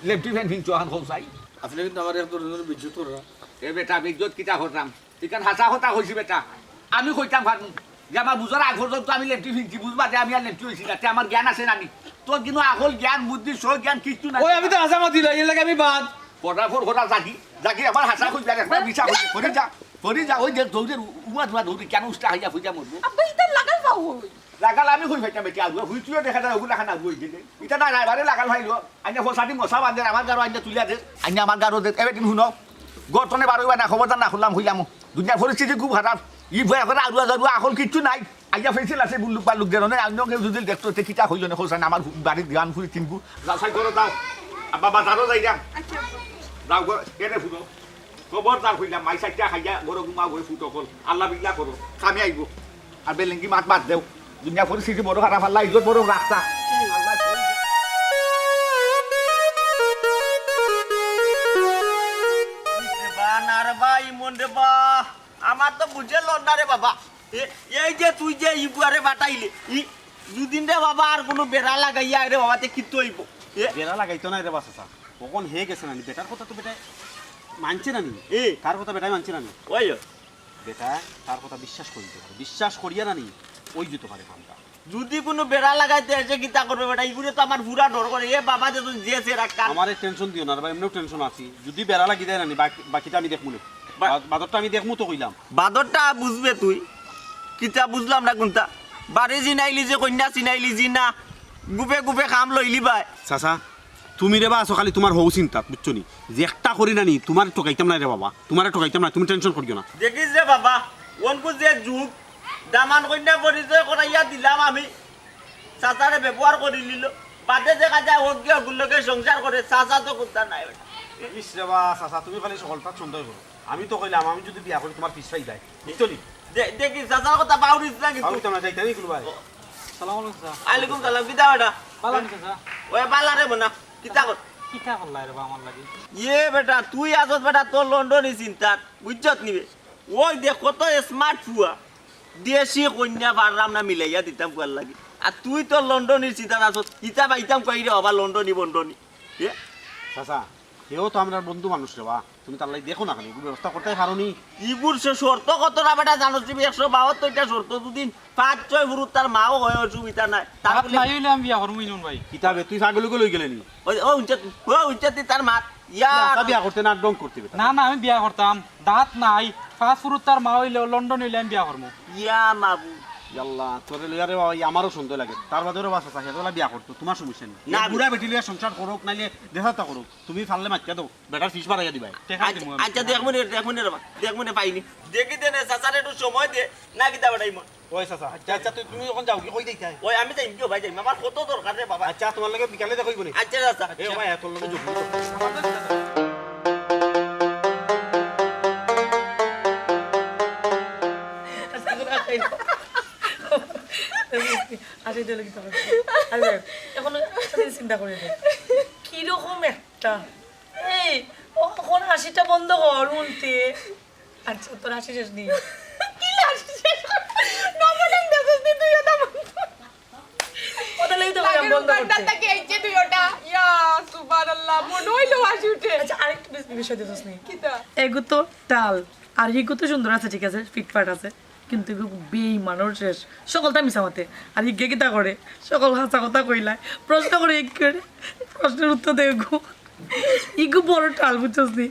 লেপটি ফ্যান ফিনছো, এখন কও চাই। আপনি কিন্তু আমার এক ধরনের বিদ্যুৎ করা। এ বেটা, বিদ্যুৎ কিতা করতাম? এখান হাছা কথা কইছি বেটা। আমি কইতাম পারমু। যে আমার বুঝার আগ পর্যন্ত আমি লেংটি ফিরছি, বুঝবা যে আমি আর লেংটি অইছি না, তে আমার জ্ঞান আছে না নি? তোর কিন্তু আকল, জ্ঞান, বুদ্ধি, সব জ্ঞান কিচ্ছু নাই। ওই আমি তো হাছা মাতি লাই, এর লাগি আমি বাদ। পড়ার পর পড়া জাগি, জাগি আবার হাছা কইবি আর একটা মিছা কইবি। পড়ি যা, পড়ি যা, ওই যে দৌড়ের উমা ধুয়া দৌড়ি, কেন উষ্টা খাইয়া ফুইজা মরবো? আব্বা, ইতা লাগাল পাও অই। লাগাল আমি কই ফাইতাম বেটি আগুয়া, হুই তুইও দেখা যায় ওগুলা খান আগুয়া অইছে রে। ইতা না রাইবারে লাগাল ফাইলো, আইনা ফসাদি মশা বান্ধের, আমার গারো আইনা তুলিয়া দে, আইনা আমার গারো দে, এবার দিন হুনো। গর্তনে বারোইবা না, খবরদার না খুললাম, কইলাম। দুনিয়ার পরিস্থিতি খুব খারাপ। ই ভয় করে আরুয়া জারুয়া আকল কিচ্ছু নাই। আইয়া ফেসিল আছে বুল্লুক বাল্লুক দেরনে, অন্য কেউ যদি দেখতো, তে কিতা কইলো না, কইছে না, আমার বাড়ির গান ফুরি চিনবু। যাও, সাই করো, দাও। আব্বা, বাজারও যাই না। আচ্ছা। যাও গো, এনে ফুটো। খবরদার কইলাম, মাই সাইডটা খাইয়া গরো ঘুমা গই ফুটো কল। আল্লাহ বিল্লাহ করো, কামে আইবো। আর বেলেঙ্গি মাত বাদ দেও। দুনিয়া পরিস্থিতি বড় খারাপ, আল্লাহ ইজ্জত বড় রাখতা। ইস রে বা, না রে বা, ইমন রে বা, আমার তো বুঝে লড় না রে বাবা। এ-, এই যে তুই যে ইগুয়ারে বাটাইলে, ই দুদিন রে বাবা আর কোনো বেড়া লাগাইয়া রে বাবা, তে কিতা অইবো? এ? বেড়া লাগাইতো না রে বা চাচা, অখন হে গেছে না নি, বেটার কথা তো বেটায় মানছে না নি? এ? তার কথা বেটায় মানছে না নি? ওই। বেটা, তার কথা বিশ্বাস করি দিতে পারে। বিশ্বাস করিয়া না নি, ওই দিতে পারে কামটা। যদি কোনো বেড়া লাগাইতে এসে কিতা করবে বেটা? ইগুরে তো আমার পুরা ডর করে। এ বাবা, যে তুই যে সে রাখ কান। আমারে টেনশন দিও না রে ভাই, এমনেও টেনশন আছি। যদি বেড়া লাগি দেয় না নি, বাকি-, বাকিটা আমি দেখমু নে। বা- বা-, বাদরটা আমি দেখমু তো কইলাম। বাদরটা বুঝবে তুই। কিতা বুঝলাম না কোনটা? বাড়ি চিনাইলি যে কইন্যা চিনাইলি জি না। গুপে গুপে কাম লইলি ভাই। চাচা, তুমি রে বা আছো খালি তুমার হউ চিন্তাত, বুঝছো নি? যে একটা করি না নি, তুমারে ঠকাইতাম না রে বাবা, তুমারে ঠকাইতাম না, তুমি টেনশন করিও না। দেখিস রে বাবা, অনকু যে যুগ, দামান কইন্যা পরিচয় করাইয়া দিলাম আমি, চাচারে ব্যবহার করি নিল, বাদে দেখা যায় অজ্ঞ অগুর লগে সংসার করে, চাচা তো কুন্তা নাই বেটা। ইস রে বা, চাচা, তুমি খালি সকলটা সন্দেহ করো। আমি তো কইলাম, আমি যদি বিয়া করি, তুমার পিছরাই যায়, বুঝছো নি? দে-, দেখি, চাচার কথা বাউরিস না কিন্তু। বাউরিস না, যাইতাম নি কুলু ভাই। সালাম আলাইকুম, চাচা। আলাইকুম সালাম, কিতা বেটা? ভালা নি, চাচা? ওই বালা রে মনা, কিতা কর? কিতা করলা রে বা আমার লাগি? ইয়ে বেটা, তুই আছস বেটা, তোর লন্ডনি চিন্তাত, বুঝছত নি বে? ওই দেখ কত smart ফুয়া, দেশি কইন্যা পারলাম না মিলাইয়া দিতাম ফুয়ার লাগি। আর তুই তোর লন্ডনির চিন্তাত আছস, ইতা পাইতাম কই রে বাবা লন্ডনি বন্ডনি? এ? চাচা, হেও তো আমরার বন্ধু মানুষ রে বা। তুমি তার লাগি দেখো না খালি, এগুর ব্যবস্থা করতে পারো নি? ইগুর সে শর্ত কত না বেটা জানোস নি? একশো বাহাত্তরটা শর্ত, দুদিন পাঁচ ছয় ফুরুত তার মাও হয়, অসুবিধা নাই। তার ভাত বলে নাই অইলে আমি বিয়া করমু ইমন ভাই। কিতাবে তুই ছাগলকে লই গেলে নি? ওই, ও উঞ্চত, ও উঞ্চত দি তার মাত। ইয়া, তুই আশা বিয়া করতে না, ডং করতে বেটা। না, না, আমি বিয়া করতাম। দাঁত নাই, পাঁচ ফুরুত তার মা অইলে, ও লন্ডন অইলে আমি বিয়া করমু। ইয়া মাবু। ইয়াল্লা, তোরে লইয়া রে বাবা, ই আমারও সন্দেহ লাগে। তার বাদে রে বাবা চাচা, হেতলা বিয়া করতো, তুমার সমস্যা নি। না, না। বুড়া বেটি লইয়া সংসার করুক, নাইলে দেশাতা করুক। তুমি পারলে মাতিয়া দেও, বেটার ফিস বাড়াইয়া দিবায়। টেকা আচ্ছা, দিমু আমি। আচ্ছা, দেখমু নে, দেখমু নে রে বা, দেখমু নে পাইনি। দেখি দে নে, চাচারে একটু সময় দে, না কিতা বেটা ইমন। ওই চাচা, আচ্ছা, আচ্ছা, তুই, তুমি অখন যাও, কি কই দেইতায়? ওই আমি যাইমু গি ভাই, যাইমু, আমার কত দরকার রে বাবা। আচ্ছা, তুমার লগে বিকালে দেখা অইবো নি? আচ্ছা, চাচা, এ আচ্ছা। ভাই, তোর লগে যোগাযোগ করো। আচ্ছা, দিলে কি তখন? আরে, এখন একটা জিনিস চিন্তা করে দেখ। কিরকম একটা, এই, অখন হাসিটা বন্ধ কর, উনতে। আচ্ছা, তোর হাসি শেষ নি? কি হাসি শেষ? নমুনা দেখছিস নি তুই ওটা বন্ধ? ওটা লাগি তো বললাম নাকের বন্ধ উগান্ডা করতে। তাকে এই যে তুই ওটা, ইয়া, সুবহানাল্লাহ, মনে অইলো হাসি উঠে। আচ্ছা, আরেকটা বিষ-, বিষয় দেখছিস নি? কিতা? এগু তো টাল, আর হিগু তো সুন্দর আছে, ঠিক আছে, ফিটফাট আছে, কিন্তু এগু বেইমানর শেষ। সকলটা মিছা মাতে, আর হিগে কিতা করে? সকল হাছা কথা কইলায়, প্রশ্ন করে এক করে, প্রশ্নর উত্তর দেয় এগু। ইগু বড় টাল, বুঝছস নি?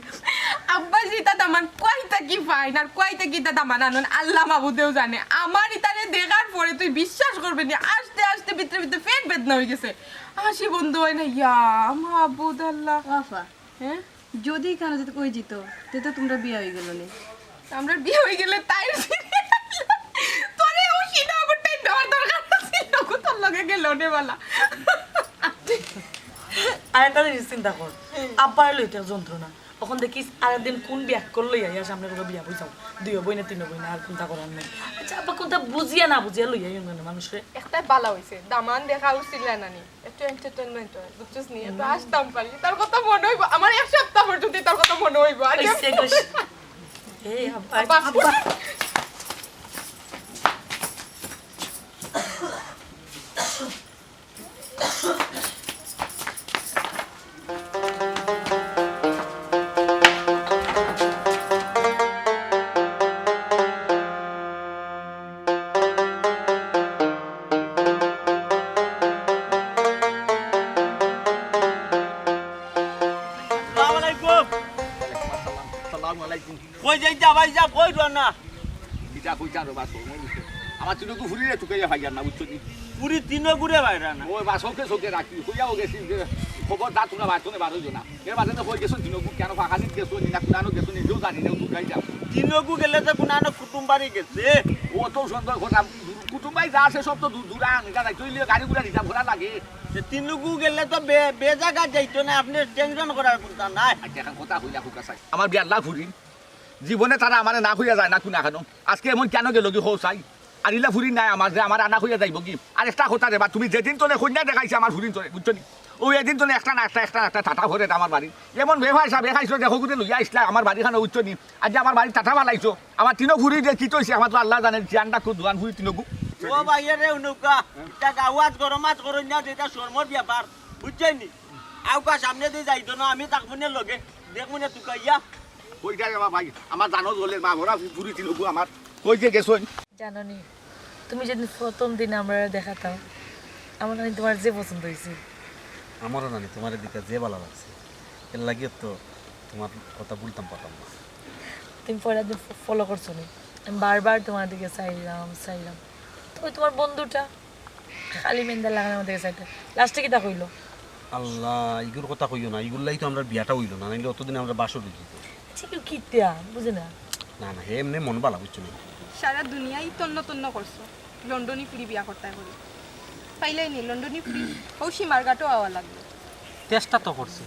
আব্বা, ইতা দামান কই থাকি পাইন আর কই থাকি ইতা দামান আনইন, আল্লাহ মাবুদেউ জানে। আমার ইতারে দেখার পরে তুই বিশ্বাস করবে নি, আস্তে আস্তে ভিতরে ভিতরে পেট বেদনা অই গেছে, হাসি বন্ধ অয় না। ইয়া মাবুদ আল্লাহ। ও আফা, হ্যাঁ? যদি ইখানো যদি কই যিত, তে তো তুমরার বিয়া অই গেলো নে। আমরার বিয়া অই গেলে তাইর তোরে ও সিধা করতে দেওয়ার দরকার আছিল, তোর লগে গেল নে বালা। আর একটা জিনিস চিন্তা কর, আব্বার লইতে যন্ত্রণা। অখন দেখিস আরেকদিন কোন বিয়া করলো ইয়া, ইয়া সামনে তোকে বিয়া বইছাও, দুই বইনে তিন বইনে আর কোনটা করার নাই। আচ্ছা, আব্বা কোনটা বুঝিয়া না বুঝিয়া লইয়া ইয়ন মানুষরে। একটাই বালা অইছে, দামান দেখা উচিত না নানি, একটু entertainment হয়, বুঝছস নি? একটু আসতাম পারি, তার কথা মনে অইবো, আমার এক সপ্তাহ পর্যন্ত তার কথা মনে অইবো। আর এই সে কইস, এই আব্বা, আব্বা। আব্বা। যা কইতা রে বা, শরম অইছে। আমার তিনগু ফুরিরে তুকাইয়া পাইয়ার না, বুঝছো নি? ফুরি তিনগুরে বাইরা না। ওই বা চউখে চউখে রাখি, কইয়াও গেছি যে খবরদার তুমরা বাড়ি থনে বার অইও না। এর বাদে তো কই গেছো তিনগু, কেনে ফাঁকানিত গেছো নি না কুনানো গেছো নিজেও জানি না, তুকাই যাও। তিনগু গেলে তো কুনানো কুটুম বাড়ি গেছে। অত সুন্দর কথা, কুটুম বাড়ি যা আছে সব তো দূর দূরান, ইটা যাইতে অইলে গাড়ি ঘোড়া রিজার্ভ করা লাগে। তে তিনগু গেলে তো বে-, বেজাগা যাইতো না, আপনে টেনশন করার কুন্তা নাই। আচ্ছা, অখন কথা কইলা খুকা সাই। আমার বিয়াল্লা ফুরি, জীবনে তারা আমারে না কইয়া যায় না কুনাখানো। আজকে এমন কেনে গেলোগি কও চাই? আর ইলা ফুরি নাই আমার যে আমারে না কইয়া যাইবোগি। আর একটা কথা রে বা, তুমি যেদিন থনে কইন্যা দেখাইছে আমার ফুরিন থনে, বুঝছো নি? অউ এদিন থনে একটা না একটা, একটা না একটা ঠাটা পড়ের আমার বাড়িত। এমন বেফাইসা, বেফাইসা দেখো গুতে লইয়া আইছলা আমার বাড়িখানো, বুঝছো নি? আজ যে আমার বাড়িত ঠাটা ফালাইছো। আমার তিনো ফুরি যে কিতা অইছে, আমার তো আল্লায় জানে, জিয়ান ডাক জুয়ান ফুরি তিনগু। ও ভাইরে, হুনউক্কা, ইতা গাওয়াত গরমাত করইন না, যেটা শরমর ব্যাপার, বুঝছইন নি? আউক্কা সামনেদি যাইতো না, আমি থাকমুনে লগে, দেখমুনে তুকাইয়া। কই যায় রে বা ভাই, আমার জানো জ্বলের মা, মরা ফুরি তিনগু আমার, কই যে গেছইন? জানো নি, তুমি যেদিন প্রথম দিন আমরারে দেখাত, আমার নানি তুমার যে পছন্দ অইছে। আমারও নানি তুমারে দেখিয়া যে ভালা লাগছে, এর লাগিও তো তুমার কথা ভুলতাম পারলাম না। তুমি পয়লা দিন ফ-, ফলো করছো নি? আমি বারবার তুমার দিকে চাইলাম, চাইলাম। তুমি তুমার বন্ধুটা খালি মেন্দার লাখান আমার দিকে চাইতে। লাস্টে কিতা কইলো? আল্লাহ, ইগুর কথা কইও না, ইগুর লাগি তো আমরার বিয়াটা অইলো না, নাইলে অতদিন আমরার বাসর অইযিতো। আচ্ছা, ইগু কিতা? বুঝি না। না, না, হে এমনে মন ভালা, বুঝছো নি? সারা দুনিয়াই তন্ন তন্ন করছো, লন্ডনি ফুরি বিয়া করতায় করি। পাইলায় নি লন্ডনি ফুরি, অউ সীমার ঘাটো আওয়া লাগলো। চেষ্টা তো করছি,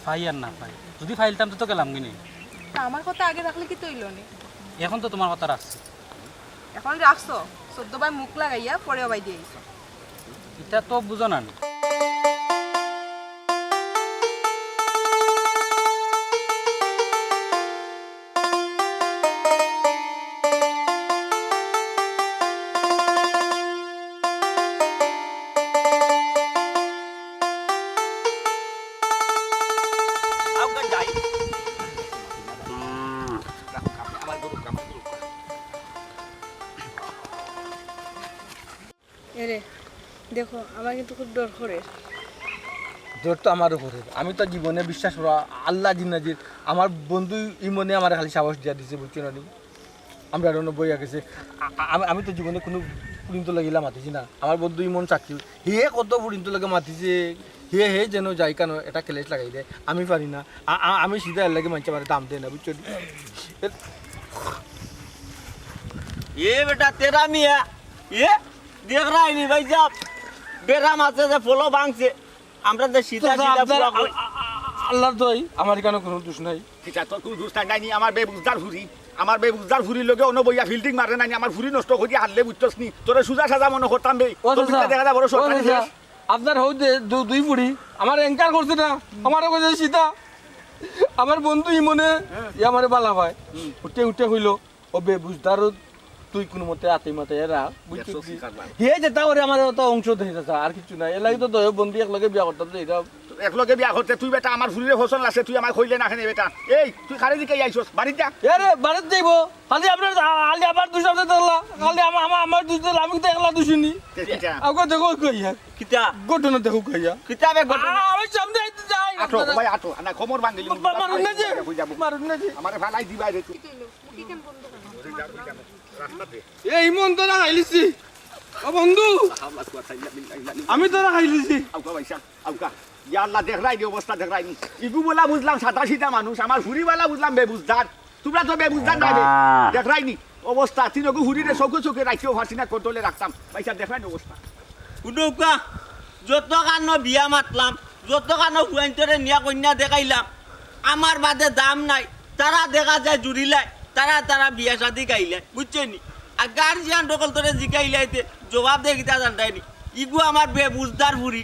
পাই আর না পাই। যুদি পাইলতাম তে তো গেলামগি নে। তা আমার কথা আগে রাখলে কিতা অইলো নে? অখন তো তুমার কথা রাখছি। অখন রাখছো, চৌদ্দ বায় মুখ লাগাইয়া পরে অবায়দি আইছো। ইতা তো বুঝো না নি। এরে, দেখো, আমার কিন্তু খুব ডর করের। ডর তো আমারও করের। আমি তো জীবনে বিশ্বাস করা আল্লাহ জিন্নাজির, আমার বন্ধু ইমনে আমারে খালি সাহস দিয়া দিছে, বুঝছো না নি? আমরা রনো বইয়া গেছে। আ-, আ-, আমি, আমি তো জীবনে কুনু ফুরিন্তর লগে ইলা মাতিছি না। আমার বন্ধু ইমন সাক্ষী, হে কত ফুরিন্তর লগে মাতিছে, হে, হে যেন যাই কেন এটা কেলেশ লাগাই দেয়, আমি পারি না। আ-, আ-, আমি সিধা এর লাগি মানষে আমারে দাম দেয় না, বুঝছো নি? এ বেটা, তেরা মিয়া, এ দেখরায় নি ভাইসাব, বেড়া মাছে যে ফলো ভাঙছে, আমরা যে সিধা তো সিধা আপনার পুরা কই। আ-, আ-, আ-, আল্লাহর দোয়াই, আমার ইখানো কুনু দোষ নাই। কিতা তোর কুনু দোষ নাই, নাই নি? আমার বেবুঝদার ফুরি, আমার বেবুঝদার ফুরির লগে অনো বইয়া ফিল্ডিং মারে নাই নি, আমার ফুরি নষ্ট করিয়া হারলে বুঝছস নি? তোরে সুজা সাজা মনো করতাম বে, ও তোর চাচা, পিছে দেখা যা বড় ও শয়তান চাচা, রে। আপনার হউ দে, দু-, দুই ফুরি, আমারে anchor করছে না, আমারে কইছে সিধা, আমার বন্ধু ইমনে, হ্যাঁ। ই আমারে বালা পায়। হুম। উঠে উঠে কইলো, ও বেবুঝদার, তুই কুনু মতে আতে মাতে এরা, বুঝছিস? হে যেতা করে আমার অতা অংশ দেয় চাচা, আর কিচ্ছু না। এর লাগি তো দয় বন্ধু এক লগে বিয়া করতাম যে এটা। এক লগে বিয়া করতে তুই বেটা আমার ফুরিরে পছন্দ লাগছে, তুই আমায় কইলে না কেনে বেটা? এই, তুই কারে দিকে আইছস? বাড়িত যা। এ রে, বাড়িত যাইবো। খালি আপনার, খালি আবার দুই সপ্তাহ ধরলা। খালি আমা-, আমা-, আমার দুই দিন, আমি তো একলা দুষিনি। কে, কিতা? আগে দেখো কইয়া। কিতা? ঘটনা দেখো কইয়া। কিতা বে ঘটনা? আ-, আমি সামনে আইতে যাই। আটো, ভাই, আটো। না, কোমর ভাঙিলি। মা-, মারুন না যে। কই যাবো? মারুন না যে। আমারে ফালাই দিবা রে তুই। এই মন তোরা খাইলিছি। ও বন্ধু, আমি তোরা খাইলিছি। আউকা ভাই সাহেব, আউকা। ইয়া আল্লাহ, দেখরায় নি অবস্থা, দেখরায় নি। ইগু বলা বুঝলাম সাদা সিধা মানুষ, আমার ফুরি বালা বুঝলাম বেবুঝদার। তোমরা তো বেবুঝদার না বে। দেখরায় নি অবস্থা, তিনগু ফুরিরে চউখে চউখে রাখিও পারছি না, কন্ট্রোলে রাখতাম। ভাই সাহেব, দেখরায় নি অবস্থা। হুনউক্কা, যতখানো বিয়া মাতলাম, যতখানো ফুয়াইন্তরে নিয়া কইন্যা দেখাইলাম, আমার বাদে দাম নাই। তারা দেখা যায় জুড়িলায়, তারা তারা বিয়া শাদি গাইলায়, বুঝছইন নি? আর গার্জিয়ান অকলতরে জিকাইলাইতে জবাব দে কিতা জানরায় নি? ইগু আমার বেবুঝদার ফুরি,